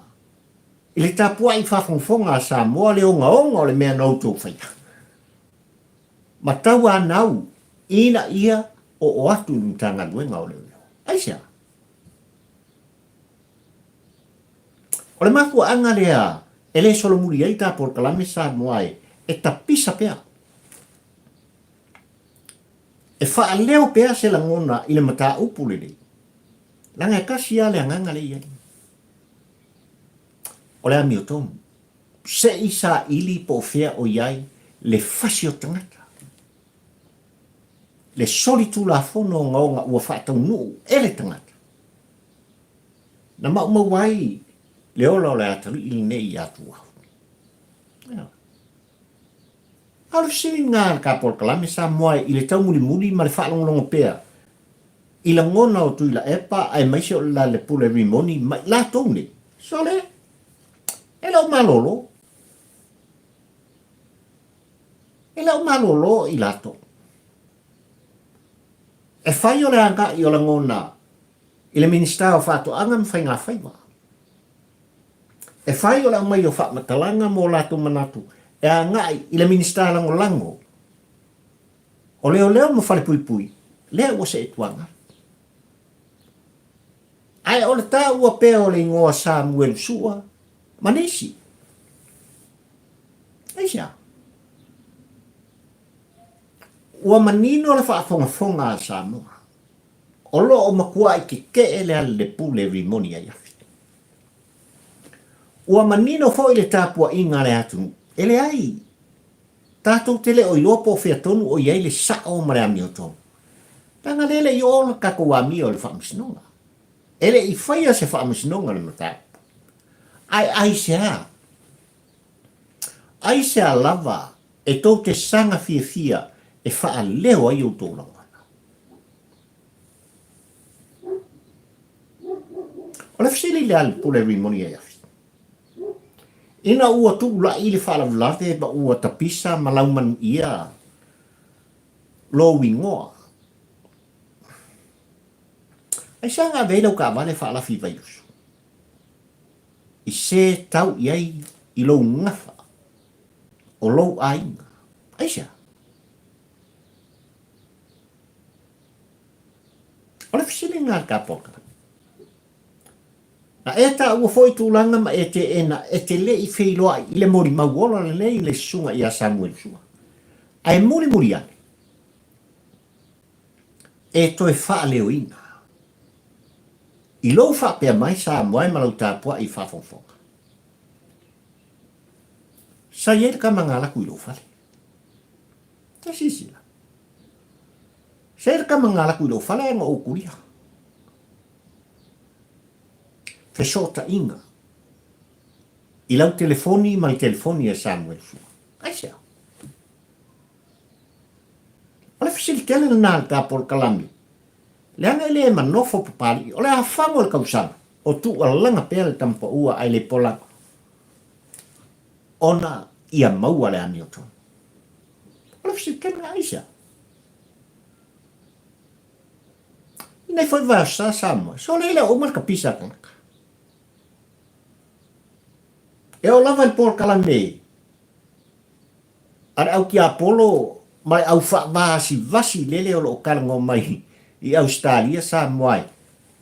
I le tapuai faafogafoga a Samoa le ogaoga o le mea na outou faia, ma tauanau ina ia oo atu i le Matagaluega o Leoleo. Aisea? O le mafuaaga lea e le solomuli ai ta polokalame Samoa e tapisa pea. E faaleo pea se lagona i le mataupu lenei, leaga e tasi lava le agaga lea e i ai. O le amiotonu, se i saili po o fea o i ai le fasi o tagata, le solitulafono ogaoga ua faataunuu e le tagata, na maumau ai le ola o le atalii lenei ia Tuau. A o le fesili lena a le ta polokalame Samoa i le taumulimuli ma le faalogologo pea i lagona o Tuilaepa aemaise o le Lalelepule Rimoni ma i latou nei, sole, e le o malolo. E le o malolo i latou. E fai o le agai o lagona i le Minisita o Faatoaga ma Faigafaiva. E fai o le aumai o faamatalaga mo latou manatu e agai i le Minisita Lagolago o Leoleo ma Falepuipui, lea ua see tuaga. Ae o le taua pea o le igoa Samuelu Sua ma nisi. Aisea? Ua manino le faafogafoga a Samoa. O lo o matuai tetee le Alelepule Rimoni Aiafi. Ua manino foi le tapuaiga a le atunuu, e leai, tatou te le o iloa po o fea tonu o i ai le sao ma le amiotonu. Leaga lea e le i oo le tatou amio i le faamasinoga. E le i faia se faamasinoga i le mataupu. Ae aisea? Aisea lava e tou te saga fiafia e faaleo ai outou lagona? O le fesili lea a le Pule Rimoni Aiafi. Ina ua tuulai le faalavelave ma ua tapisa ma laumanuia lou igoa, aisea na ave ai lau taavale faalafi i Vaiusu? I se tau i ai i lou gafa o lou aiga? Aisea? O le fesili lena a le Kapoka. Na e taua foi tulaga ma e teena e te le i feiloai i le molimau ola lenei i le susuga ia Samuelu Sua. Ae mulimuli ane, e toe faaleoina i lou faapea mai Samoa e ma lau tapuai i faafogafoga. Sa i ai le tama na alu atu i lou fale. Te silasila. Se le tama na alu atu i lou fale ae na ou kulia. Fesootaiga i lau telefoni ma le telefoni a Samuel Sua. Aisea? O le fesili tele lena a le ta polokalame, leaga e le manofo Papalii, o le afaga o le tausaga, o tuualaga pea le tama paua ae le pola ona ia maua le amiotonu. O le fesili tele lena, aisea? Nei foi vaeosa Samoa, sole le uma le kapisa a tagata. E oo lava i le polokalame a le au tiapolo ma le au faavasivasi lele o lo o talanoa mai i Ausetalia Samoa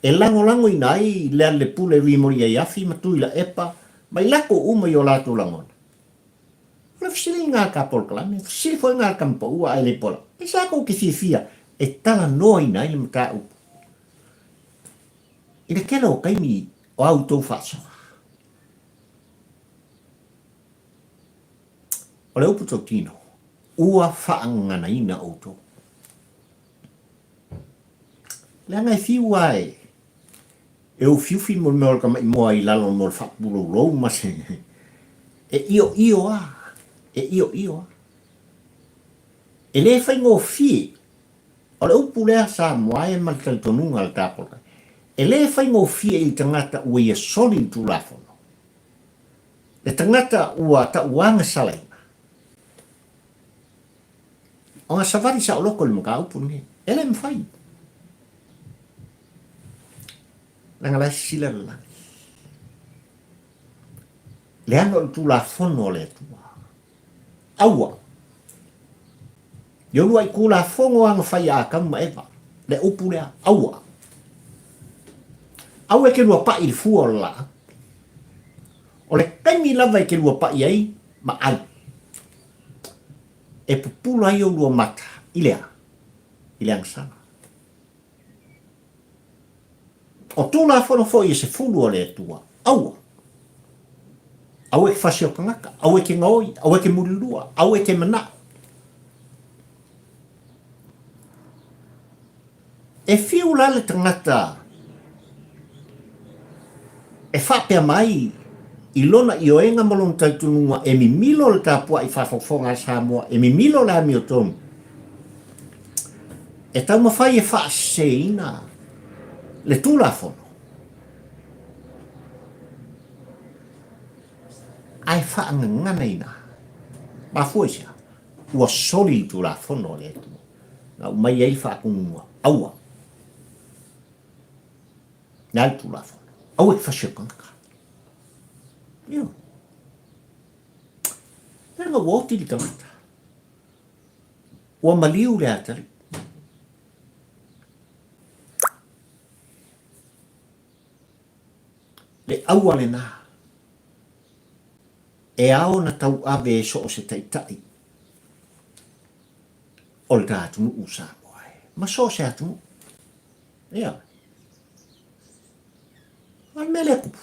e lagolagoina ai Lealailepule Rimoni-Aiafi ma Tuilaepa ma i latou uma i o latou lagona. O le fesili lena a le ta polokalame, fesili foi lena a le tama paua ae le pola, aisea tou te fiafia e talanoaina ai le mataupu i le tele o taimi o a outou faasoa? O le upu tautino, ua faagaganaina outou. Leaga e fiu lava e e ufiufi mo le mea o le tamaimoa i lalo mo le faapuloulou ma se e ioio lava, e ioio lava. E le faigofie, o le upu lea Samoa e ma le talitonuga a le tatou e le faigofie i le tagata ua ia soli le Tulafono, le tagata ua tauagasalaina, ona savali saoloto i le mataupu lenei. E le mafai. Leaga la e sisila le lagi. Leaga o le Tulafono a le Atua. Aua! I uluai Tulafono lava na fai a Atamu ma Eva, le upu lea, aua. Aua e te luapai i le fua o le laau. O le taimi lava e te luapai ai ma ai, e pupula ai oulua mata i le a? I le agasala. O Tulafono foi e sefulu a le Atua, aua. Aua e te fasi o tagata, aua e te gaoi, aua e te mulilua, aua e te manao. E fiu la le tagata e faapea mai i lona ioega ma lona talitonuga e mimilo le tapuai faafofoga a Samoa, e mimilo le amiotonu, e taumafai e faaseseina le Tulafono, ae faagaganaina. Mafua i se a? Ua soli le Tulafono a le Atua, na aumai ai le faatonuga, aua. Le a le Tulafono? Aua e te fasi o tagata. Ioe. Leaga ua oti le tagata. Ua maliu le atalii. Le aua lena e ao ona tauave e so o se taitai o le ta atunuu o Samoa e, ma so o se atunuu. Ia. A o le mea lea tupu.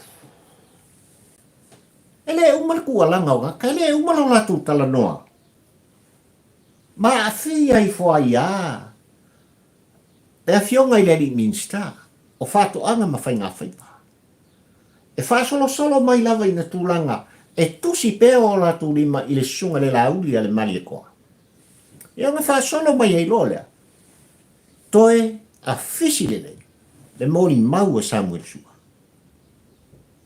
E le uma le tuualaga o tagata, e le uma lo latou talanoa. Ma aafia ifo ai a le Afioga i le Alii Minisita o Faatoaga ma Faigafaiva. E faasolosolo mai lava ina tulaga e tusi pea o latou lima i le susuga i le Laauli a le Malietoa. Ia ona faasolo mai ai loa lea, toe afisi lelei le molimau a Samuele Sua.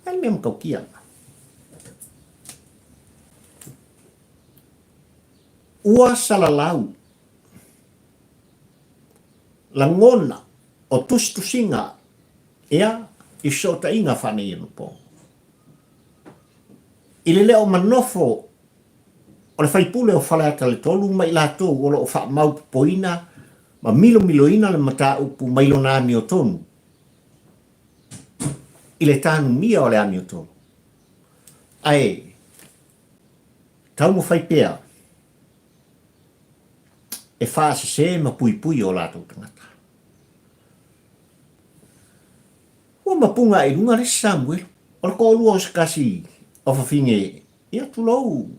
A le mea matautia lena. Ua salalau lagona o tusitusiga ea i fesootaiga faaneionapo. I le leo manofo o le faipule o Faleata le 3 ma i latou o lo o faamaupopoina ma milomiloina le mataupu mai lona amiotonu i le tanumia o le amiotonu, ae Taumafai pea e faasese ma puipui o latou tagata. Ua mapuga i luga le isi Samuelu, o le toalua o se tasi o fafine, ia tulou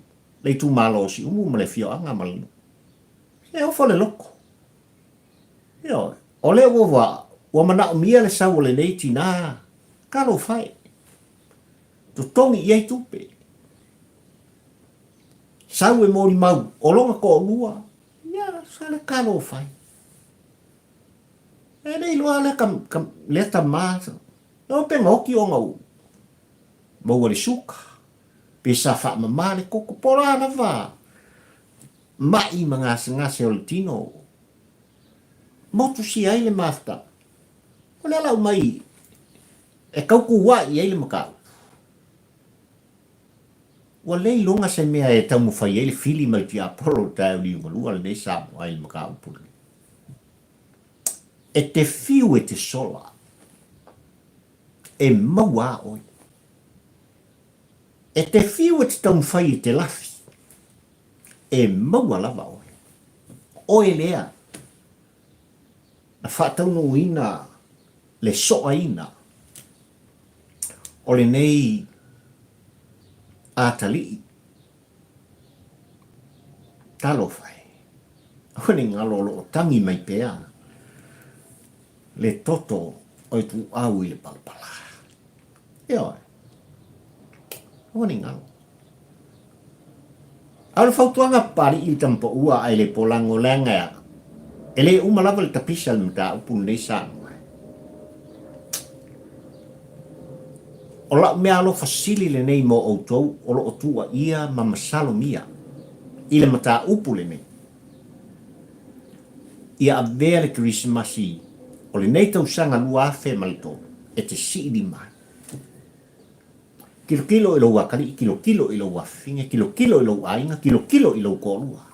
le itumalo o Siumu ma le afioaga ma le nuu. E ofo le loto. Ioe, o lea ua ua manaomia le sau o lenei tinā, talofa e. Totogi i ai tupe. Sau e molimau o lona toalua, ia, sa le talofa ai. E le iloa lea, ka, lea tama, e pe na oti ona u maua le suka, pe sa faamama le koko, po o le a lava ma'i ma gasegase o le tino, motusia ai le mafutaga. O le ala aumai e tautua'i ai le mataupu. Ua le iloga se mea e taumafai ai le fili ma le tiapolo o le taeao liugalua lenei Samoa i le mataupu lenei. E te fiu e te sola, e maua a oe. E te fiu e te taumafai e te lafi, e maua lava oe. Oe lea na faataunuuina le soaina o lenei atalii. Talofa e, aua ne i galo o lo o tangi mai pea le toto o ituau i le palapala. Ioe, aua ne i galo. A o le fautuaga Papalii i le tamapaua ae le polago leaga e le uma lava le tapisa le mataupu lenei Samoa. O lau mea alofa sili lenei mo outou o lo o tuuaia ma masalomia i le mataupu lenei. Ia avea le Kerisimasi o lenei tausaga 2003 e te sii lima ai. Tilotilo i lou atalii, tilotilo i lou afafine, tilotilo i lou aiga, tilotilo i lou toalua.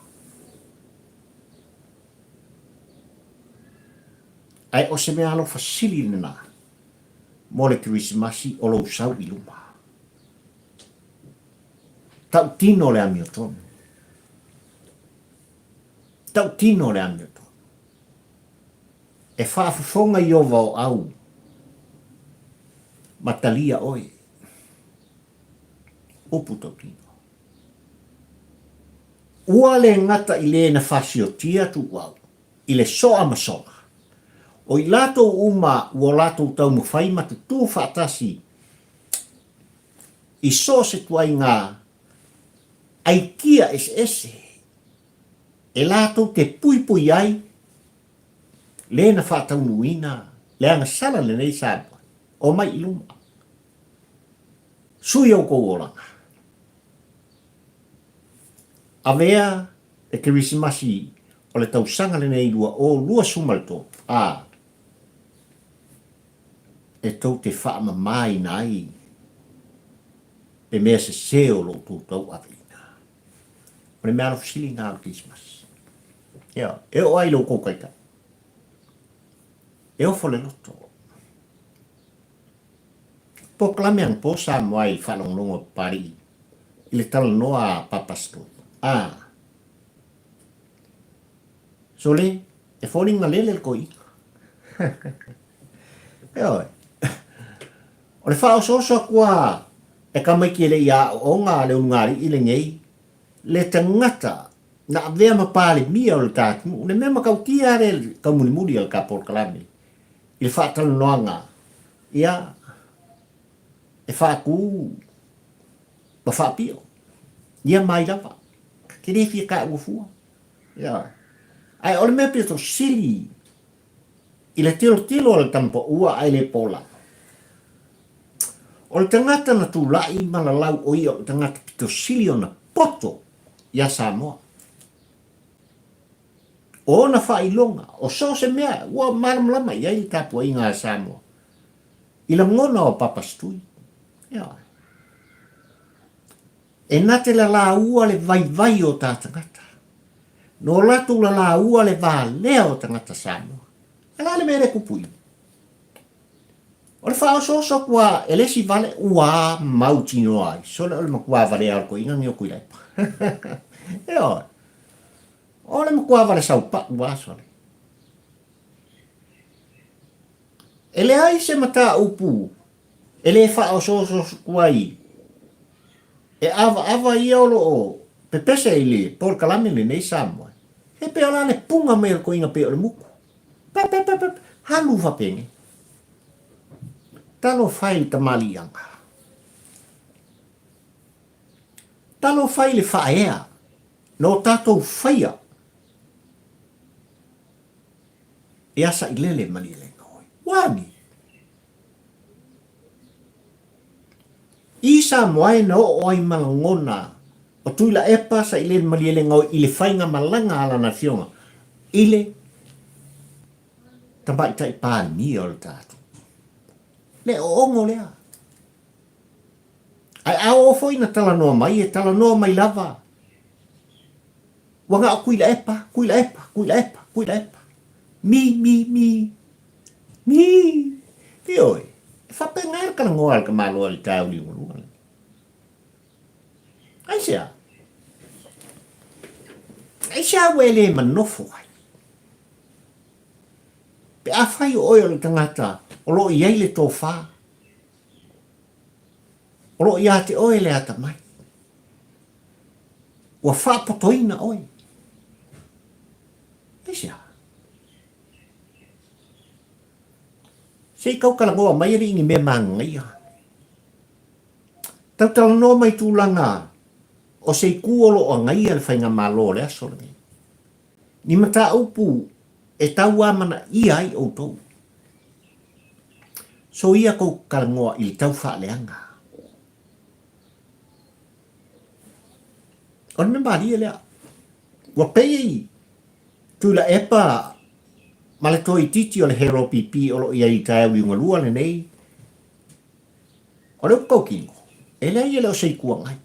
Ae o se mea alofa sili lena mo le Kerisimasi o lou sau i luma. Tautino le amiotonu. Tautino le amiotonu. E faafofoga Ieova o au ma talia oe. Upu tautino. Ua le gata i le na fasiotia tuuau i le soa ma sola, o i latou uma ua o latou taumafai ma tutū faatasi i so o se tuaiga aikia eseese e latou te puipui ai le na faataunuuina le agasala lenei Samoa. Omai i luma. Sui outou olaga. Avea le Kerisimasi o le tausaga lenei 2023, a e tou te faamamaina ai le mea sese o lo outou tauaveina. O le mea alofa sili lena o le Kerisimasi. Ioe, e oo ai i lo outou taitai. E ofo le loto. Polokalame anapo Samoa i faalogologo a Papalii i le talanoa a Papa Stone. A. Sole, e foliga lele le toeaina. Ioe. O le faaosooso atu a e tamaiti e le i aooga a le ulugalii lenei, le tagata na avea ma Palemia o le ta atunuu, le mea matautia lea i le taumulimuli a le ta polokalame i le faatalanoaga, ia, e faatu ma faapio, ia mai lava, ta te le fia taua fua. Ia. Ae o le mea pito sili i le tilotilo a le tama paua ae le pola, o le tagata na tulai ma lalau o ia o le tagata pito sili ona poto iā Samoa. O ona faailoga, o so o se mea ua malamalama i ai le tapuaiga a Samoa i lagona o Papa Stui. Ioe. E na te lalaua le vaivai o ta tagata. No latou lalaua le valea o tagata Samoa. A le a le mea lea e tupu i? O le faaosooso atu a e le isi vale ua mautinoa ai. Sole o le matua valea o le toeaina lenei o Tuilaepa. Ioe. O le matua vale saupau a sole. E leai se mataupu e le faaosooso atu ai e avaava ia o lo o pepese i le polokalame lenei Samoa. He pei o la le puga mai o le toeaina pei o le mutu. Pe, pe, pe, pe, halu fapenei. Talofa i le tamaliiaga. Talofa i le faaea na o tatou faia ia Sailele Malielegaoi. Ua ni? I Samoa e na oo ai ma lagona o Tuilaepa Sailele Malielegaoi i le faigamalaga a lana afioga i le Tamaitai Palemia o le tatou. Le oogo lea. Ae a oo foi ina talanoa mai, e talanoa mai lava. Ua na o Tuilaepa, Tuilaepa, Tuilaepa, Tuilaepa. Mi, mi, mi. Mi! Ioe, e faapena le talanoa a le tamaloa i le taeao liugalua lenei. Aisea? Aisea ua e le manofo ai? Pe afai o oe o le tagata o lo o i ai le tofa, o lo o ia te oe le atamai, ua faapotoina oe. Aisea? Se i tautalanoa mai alii ni mea manaia. Tautalanoa mai tulaga o se itu o lo o agaia le faigamalo o le aso lenei. Ni mataupu e tauamanaia ai outou. Soia kou talanoa i le tau faaleaga. O le mea malie lea. Ua pei i Tuilaepa ma le toaitiiti o le Hero PP o lo o i ai i taeao liugalua lenei, o le upu tautino, E leai e le o se Itu Agai.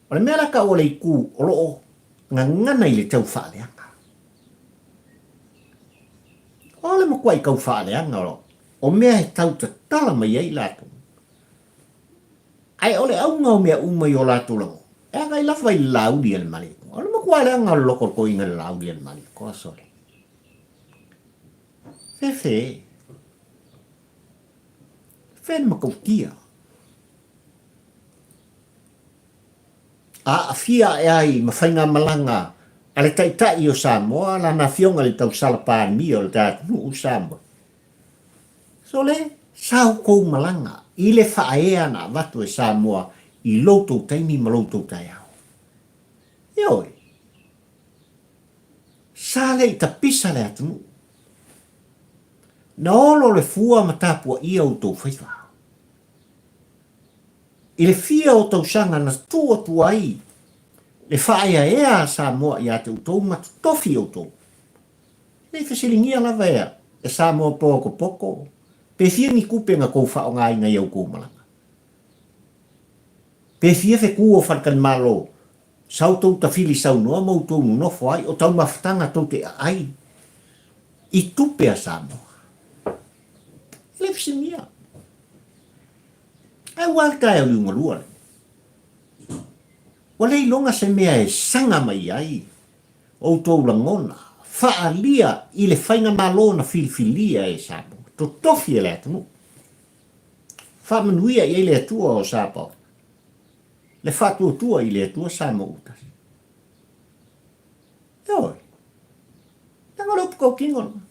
O le mea la tau o le itu o lo o gagana i le tau faaleaga. O le matuai tau faaleaga o mea e tau tatala mai ai latou. Ae o le auga o mea uma i o latou lagona, e agai lava i le lauli a le Malietoa. O le matua leaga o le loko o le toeaina i le lauli a le Malietoa, sole. Fefe. Fefe le matautia. Aafia ae ai ma faigamalaga a le Taitai o Samoa, lana Afioga i le Tausala Palemia o le ta atunuu o Samoa. Sole, sa outou malaga i le faaea na avatu e Samoa i lo outou taimi ma lo outou taeao. Ioe, sa le i tapisa le atunuu. Na olo le fua ma tapuaia outou faiva. I le fia o tausaga na tuu atu ai le faaeaea a Samoa ia te outou ma totofi outou. Nei fesiligia lava ea e Samoa Pookopoko pe fia ni tupe na tou faaaogaina i outou malaga. Pe fia fetu o faletalimalo sa outou tafili saunoa ma outou nonofo ai o taumafataga tou te aai i tupe a Samoa. E le fesiligia. Ae ua le taeao liugalua lenei. Ua le iloga se mea e saga mai ai outou lagona faaalia i le faigamalo na filifilia e Samoa, totofi e le atunuu. Faamanuia i ai le Atua o Sapaoto, le faatuatua i le Atua Samoa ua tasi. Ioe, leaga o le upu tautino lena.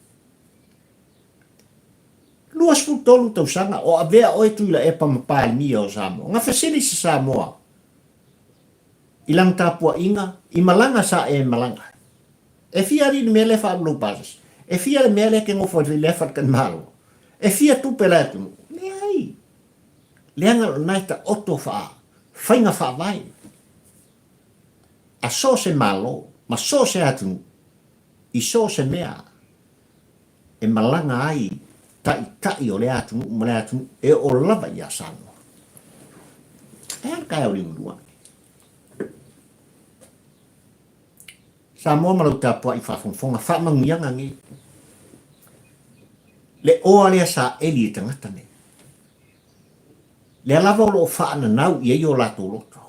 23 tausaga o avea oe Tuilaepa ma Palemia o Samoa. Na fesili se Samoa i lana tapuaiga i malaga sa e malaga ai. E fia alii le mea lea e faaalu lou pasese? E fia le mea lea e te nofo ai lea faletalimalo? E fia tupe la e atunuu? Leai. Leaga o lena e taoto faa faiga faavae a so o se Malo ma so o se atunuu i so o se mea e malaga ai taitai o lea atunuu ma lea atunuu e oo lava ia Samoa. E a le taeao liugalua lenei? Samoa ma lau tapuai faafogafoga, faamanuiaga nei. Le oa lea sa eli e tagata nei. Lea lava o lo o faananau i ai o latou loto,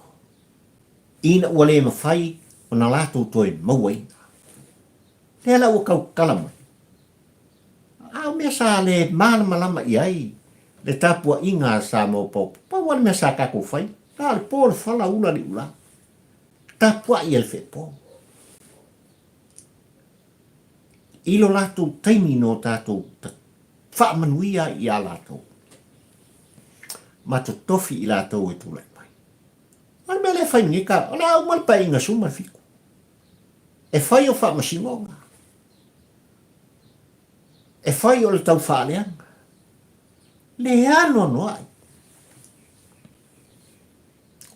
ina ua le mafai ona latou toe mauaina. Lea la ua tau tatala mai. A o mea sa le malamalama i ai le tapuaiga a Samoa Pope, pau lava le mea sa tatou fai, na o le po le fala ula le iulā. Tapuai e le feepo. I lo latou taimi no tatou faamanuia ai ia latou ma totofi i latou e tulai mai. O le mea lea e fai nei ka, o le a uma le paeaiga 17. E fai o faamasinoga. E fai o le tau faaleaga. Le anoanoai.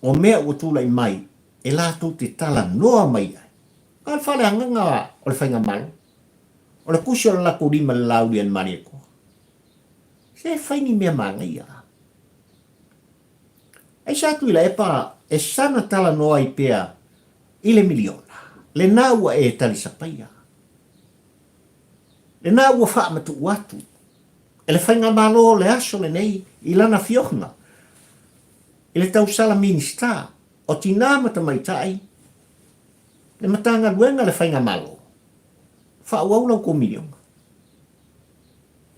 O mea ua tulai mai e latou te talanoa mai ai. A o le faaleagaga o le faigamalo, o le tusi o le latou lima i le lauli a le Malietoa. Se fai ni mea manaia. Aisea Tuilaepa e sana talanoa ai pea i le miliona, lena ua e talisapaia. Lena ua faamatuu atu e le Faigamalo o le aso lenei i lana Afioga i le tausala Minisita o Tinā ma Tamaitai, le Matagaluega le Faigamalo, faaauau la outou miliona.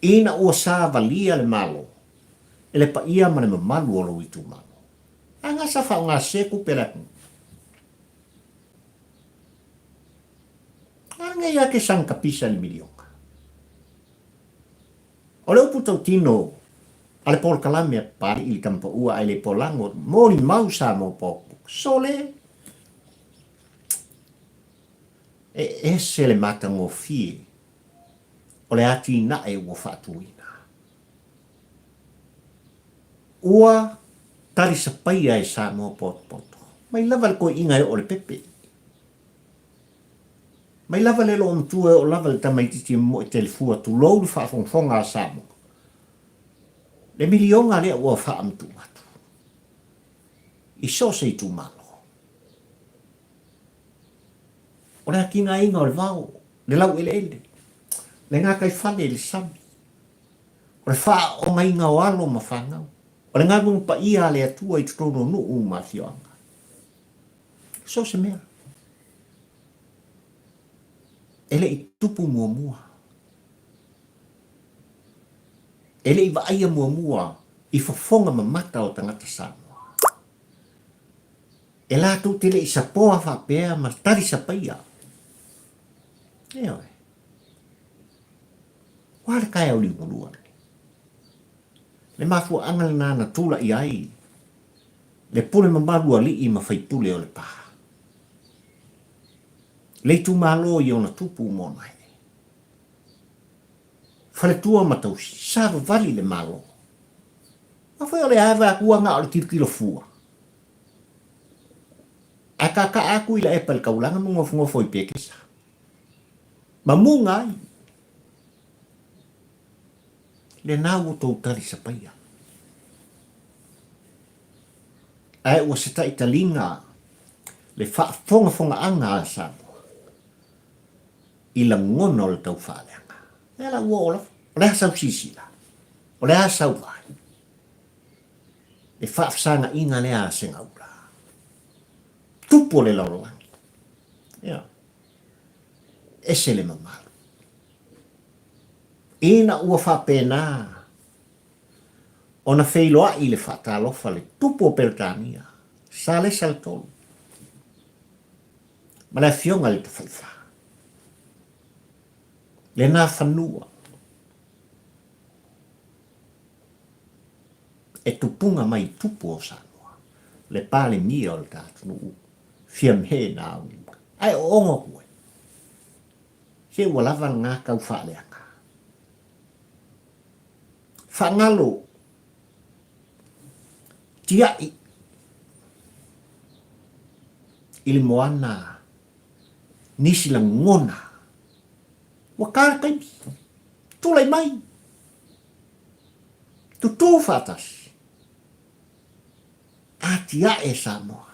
Ina ua savalia le Malo e le paia ma le mamalu o lou itumalo. A nga sa faaaoga sese tupe a le atunuu. A lenei a ke sang kapisa i le miliona. O le upu tautino a le polokalame a Papalii i le Tamapaua ae le polago molimau Samoa Popo. Sole! E ese le matagofie o le atinae ua faatuina. Ua talisapaia e Samoa potopoto. Mai lava le toeaiina e oo le pepe. Mai lava le loomatua e oo lava le tamaitiiti e momoe telefua tulou le faafogafoga a Samoa. Le miliona lea ua faamatuu atu. I so o se itumalo. O le atinaeina o le vao, le laueleele, le gataifale i le sami, o le faaoogaina o alo ma fanau, o le galuega paia a le Atua i totonu o nuu ma afioaga. So o se mea. E le i tupu muamua. E le i vaaia muamua i fofoga mamata o tagata Samoa. E latou te le i sapoa faapea ma tali sapaia. Ioe. Ua le taeao liugalua lenei. Le mafuaaga lena na tulai ai le pule mamalu alii ma faipule o Lepa. Le itumalo i ona tupu ma ona ee. Faletua ma tausi, savavali le Malo. Afai o le ava atu a na o le tilotilo fua. Ae kakaa atu i laepa i le taulaga ma nofonofo i Pekesa. Ma muga ai. Lena ua tou tali sapaia. Ae ua se taitaliga le faafogafogaaga a Samoa i lagona o le taufaaleaga. Lea la ua oo lava. O le a sau silasila? O le a sau vaai? Le faafesagaina lea a Segaula. Tupu o le lalolagi. Ia. Ese le mamalu. Ina ua faapena ona feiloai le faatalofa le tupu o Peretania, Salesa le Tolu, ma le afioga i le Tafaifa. Lena fanua e tupuga mai i tupu o Samoa, le Palemia o le ta atunuu, Fiame Naomi. Ae oogo atu ai. Se ua lava lena tau faaleaga. Faagalo tiai i le moana nisi lagona ua ka le taimi. Tulai mai, tutū faatasi, atiae Samoa.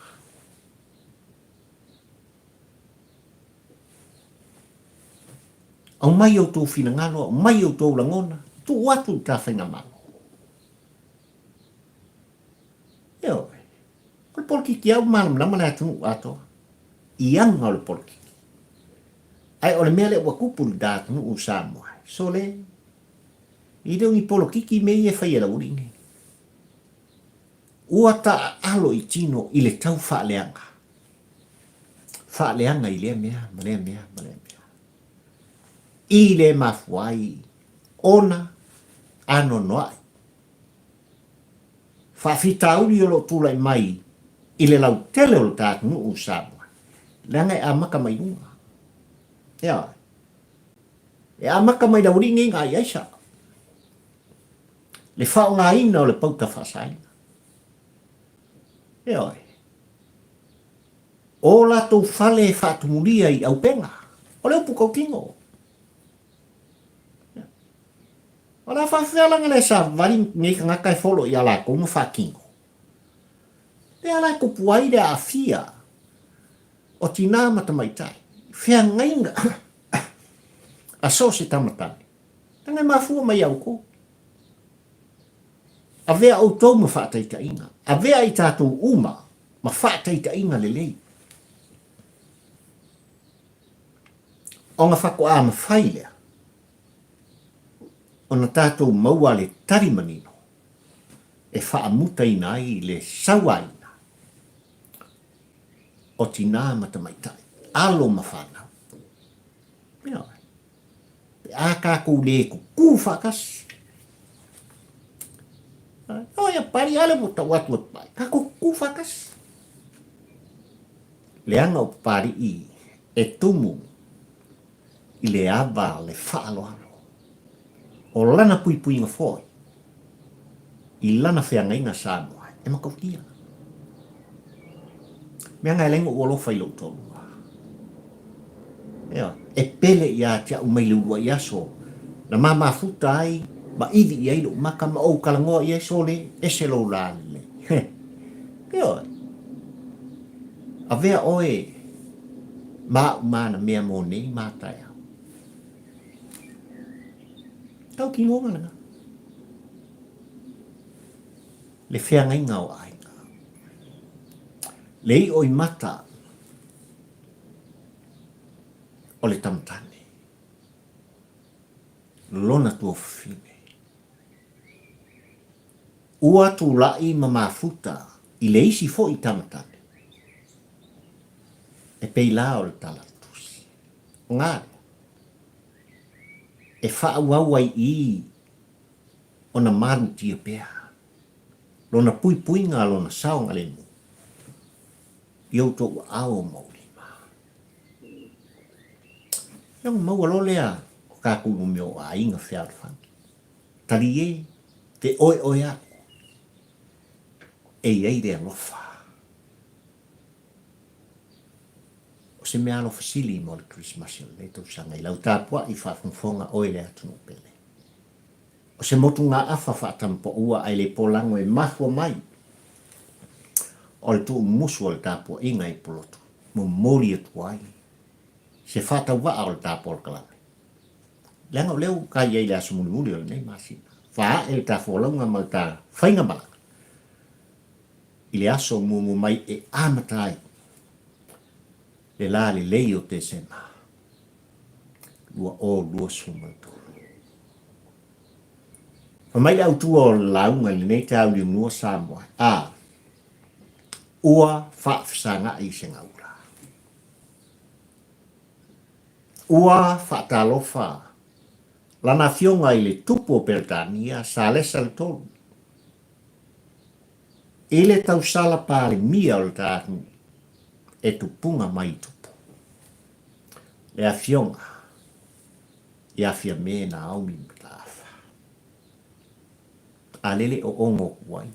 Aumai outou finagalo, aumai outou lagona, tuu atu i le ta faigamalo. Ioe. O le polokiki lava ua malamalama le atunuu atoa i aga o le polokiki. Ae o le mea lea ua tupu i le ta atunuu o Samoa, sole, e le o ni polokiki mea ia e fai e le aualii nei. Ua taaalo i tino i le tau faaleaga. Faaleaga i lea mea ma lea mea ma lea mea. I le mafua ai ona anoanoai. Faafitauli o lo o tulai mai i le lautele o le ta atunuu o Samoa, leaga e amata mai luga. Ioe. E amata mai le aualii nei na ai aisa. Le faaaogaina o le pauta faasaina. Ioe. O latou fale e faatumulia i aupega. O le upu tautino. O le a faafefea laga le savali nei tagata e folo ia latou ma faatino? Lea la e tupu ai le aafia o tinā ma tamaitai, feagaiga a so o se tama tane. Leaga e mafua mai ia outou. Avea outou ma faataitaiga. Avea i tatou uma ma faataitaiga lelei. Ona faatoa mafai lea ona tatou maua le tali manino e faamutaina ai le sauaina o tinā ma tamaitai, alo ma fanau. Ioe. Pe a tatou le kukū faatasi. Oi a pari ale ua tau atu e pai. Tatou kukū faatasi. Leaga o Papali'i e tumu i le ava le faaaloalo. O lana puipuiga foi i lana feagaiga Samoa e matautia. Mea na e leai noʻu alofa i lou toalua. Ioe, e pele ia te au mai le uluai aso na mamafuta ai ma ivi i ai lou maka ma ou talanoa i ai, sole, ese lou lalelei. Ioe. Avea oe ma a'u manamea mo nei ma taeao. Tautinoga lena. Le feagaiga o aiga. Le i'o i mata o le tamatane. Lona tuafafine. Ua tulai ma mafuta i le isi foi tamatane. E pei la o le tala tusi. O ngā lea. E faaauau ai i ona malutia pea lona puipuiga lona saogalemu i outou aao ma ou lima. Ia ona maua loa lea o tatou mo mea o aiga fealofani. Talie, te oeoe aʻu, e i ai le alofa. O se mea alofa sili mo le Kerisimasi o lenei tausaga i lau tapuai faafogafoga oe le atunuu pele. O se motugaafa faatamapaua ae le polago e mafua mai o le tuumumusu o le tapuaiga i Pulotu momoli atu ai se faatauvaa o le ta polokalame. Leaga o lea ua ta i ai i le aso mulimuli o lenei masina. Faaee le ta folauga ma le ta faigamalaga i le aso muamua mai e amata ai le la lelei o Tesema 2023. Fai mai le autua o le lauga i lenei taeao liunua Samoa, a ua faafesagaʻi se gaula. Ua faatalofa lana afioga i le Tupu o Peretania, Salesa le Tolu, i le tausala Palemia o le ta atunuu e tupuga mai i tupu, le afioga ia Fiame Naomi Mataafa. A lele o ogo aku ai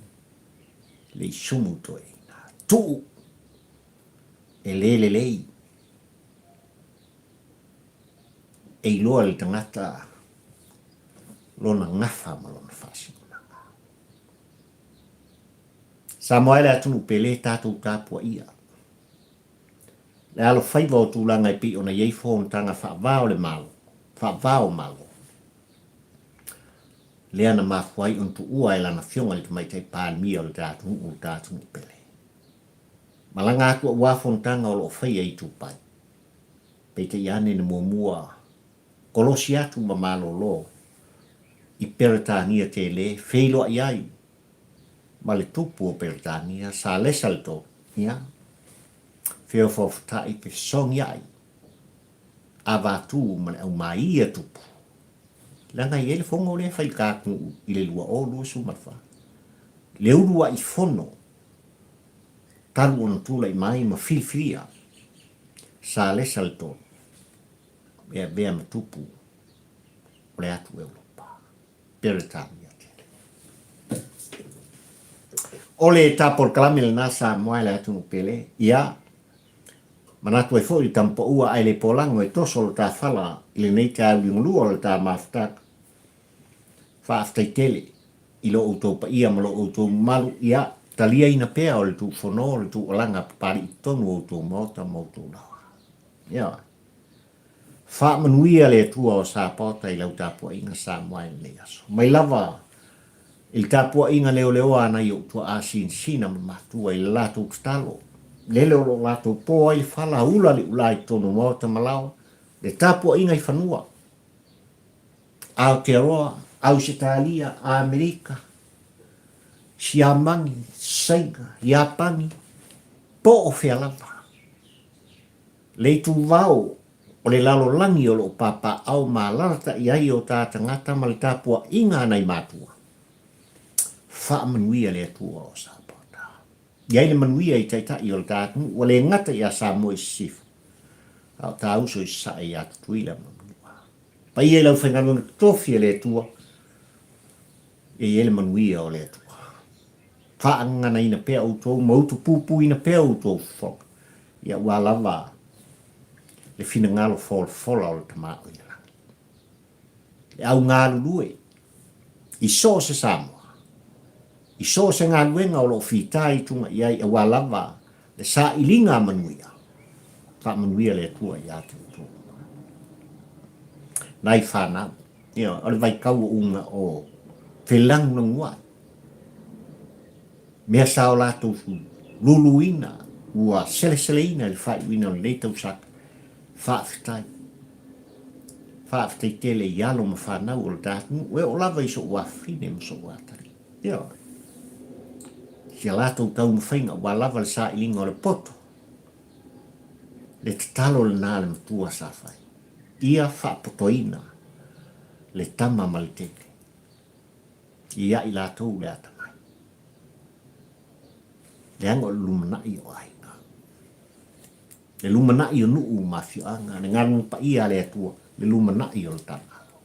le isumu toeaina, tuu e le lelei e iloa le tagata lona gafa ma lona faasinomaga. Samoa e le atunuu pele tatou tapuaia. Le alofaiva o tulaga e pei ona i ai fonotaga faava o le Malo, faava o Malo. Lea na mafua ai ona tuua e lana afioga i le Tamaitai Palemia o le ta atunuu le ta atunuu pele. Malaga atu aua fonotaga o lo o faia i Dubai. Peitai ane na muamua kolosi atu ma malolo i Peretania tele feiloai ai ma le tupu o Peretania Salesa le Tolu, ia, feofaofataʻi fesogiaʻi avatu ma le aumaia tupu. Leaga e i ai le fono lea e fai i le ta atunuu i le 2024. Le uluai fono talu ona tulai mai ma filifilia Salesa le Tolu e avea ma tupu o le atu Europa. Peretania tele. O le ta polokalame lena Samoa e le atunuu pele, ia, manatu ai foi le tamapaua ae le polago e toso lo ta fala i lenei taeao liugalua o le ta mafutaga. Faafetai tele i lo outou paia ma lo outou mamalu, ia, taliaina pea o le tuufono o le tuualaga papalii totonu o outou maota ma outou laoa. Ioe. Faamanuia le Atua o Sapaota i lau tapuaiga Samoa i lenei aso. Mai lava i le tapuaiga leoleoa a nai ou tuaa sinasina ma matua i le latou tatalo, lele o lo o latou po ai le fala, ula le ula i totonu o maota ma laoa, le tapuaiga i fanua, Aotearoa, Ausetalia, Amerika, Siamani, Saina, Iapani, po o fea lava. Le ituvao o le lalolagi o lo o papaaao ma alalatai ai o ta tagata ma le tapuaiga a nai matua. Faamanuia le Atua o Sapaota. I ai le manuia i taitai o le ta atunuu ua le gata ia Samoa i Sisifo, a o ta uso i Sasae ia Tutuila ma Manua. Paia i le aufaigaluega totofi a le Atua, e i ai le manuia o le Atua. Faagaganaina pea outou ma utupupuina pea outou fofoga, ia aua lava le finagalo folafola o le Tama o i le lagi. Le au galulue i so o se Samoa, i so o se galuega o lo o fita ituga i ai, aua lava le Le sailiga manuia, faamanuia le Atua ia te outou. Nai fanau, ioe, o le vaitau o uga o felagulaguai, mea sa o latou luluina ua seleseleina i le faaiuina o lenei tausaga. Faafetai. Faafetai tele i alo ma fanau o le ta atunuu, e oo lava i so'u afafine ma so'u atalii. Ioe. Si a latou taumafaiga aua lava le sailiga o le poto, le tatalo lena a le matua sa fai, ia faapotoina le tama ma le teine, ia i latou le atamai. Leaga o le lumanai o aiga, le lumanai o nuu ma afioaga, le galuega paia a le Atua, le lumanai o le Tamalo.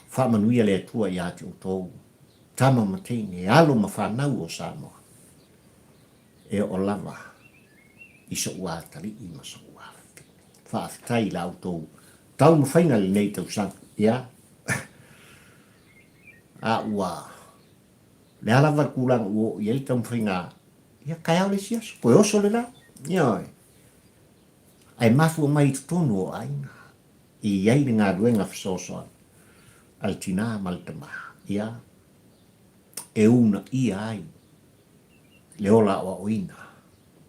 Faamanuia le Atua ia te outou, tama ma teine, alo ma fanau o Samoa, e oo lava i so'u atalii ma so'u afafine. Faafetai i la outou taumafaiga i lenei tausaga. Ia, a ua, le a lava le tulaga ua oo i ai le taumafaiga, ia taeao le isi aso, toe oso le la. Ioe. Ae mafua mai i totonu o aiga. E i ai le galuega fesoasoani a le tinā ma le tamā, ia, e uunaia ai le ola aoaoina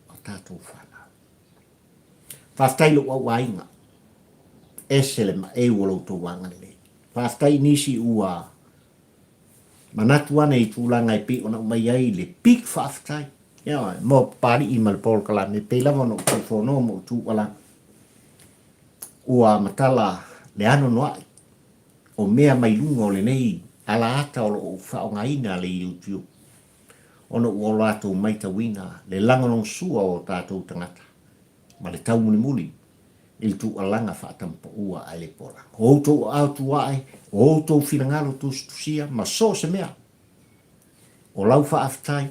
o tatou fanau. Faafetai i lou auaiga, ese le maeu o lo outou agalelei. Faafetai i nisi ua manatu ane i tulaga e pei ona aumai ai le big faafetai. Ioe, mo Papalii ma le polokalame, pei lava ona ou taufonoa ma ou tuualalo. Ua matala le anoanoai o mea mai luga o lenei alaata o lo o faaaogaina le YouTube ona ua latou maitauina le lagolagosua o tatou tagata ma le taumulimuli i le tuualaga faatamapaua ae le pola. O outou aao tuae, o outou finagalo tusitusia ma so o se mea o lau faafetai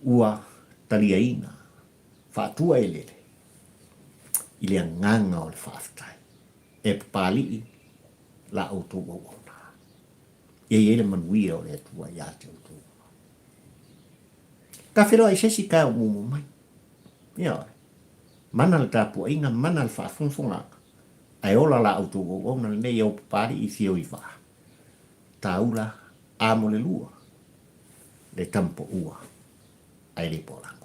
ua taliaina faatuaeleele i le agaga o le faafetai. E papalii la outou auauna. Ia i ai le manuia o le Atua ia te outou. Ta feiloai i se isi taeao muamua mai. Ioe. Mana le tapuaiga, mana le faafogafogaaga, ae ola la outou auauna lenei ao papalii i fio i vaa. Taula a mo le lua, le tamapaua ae le poalaga.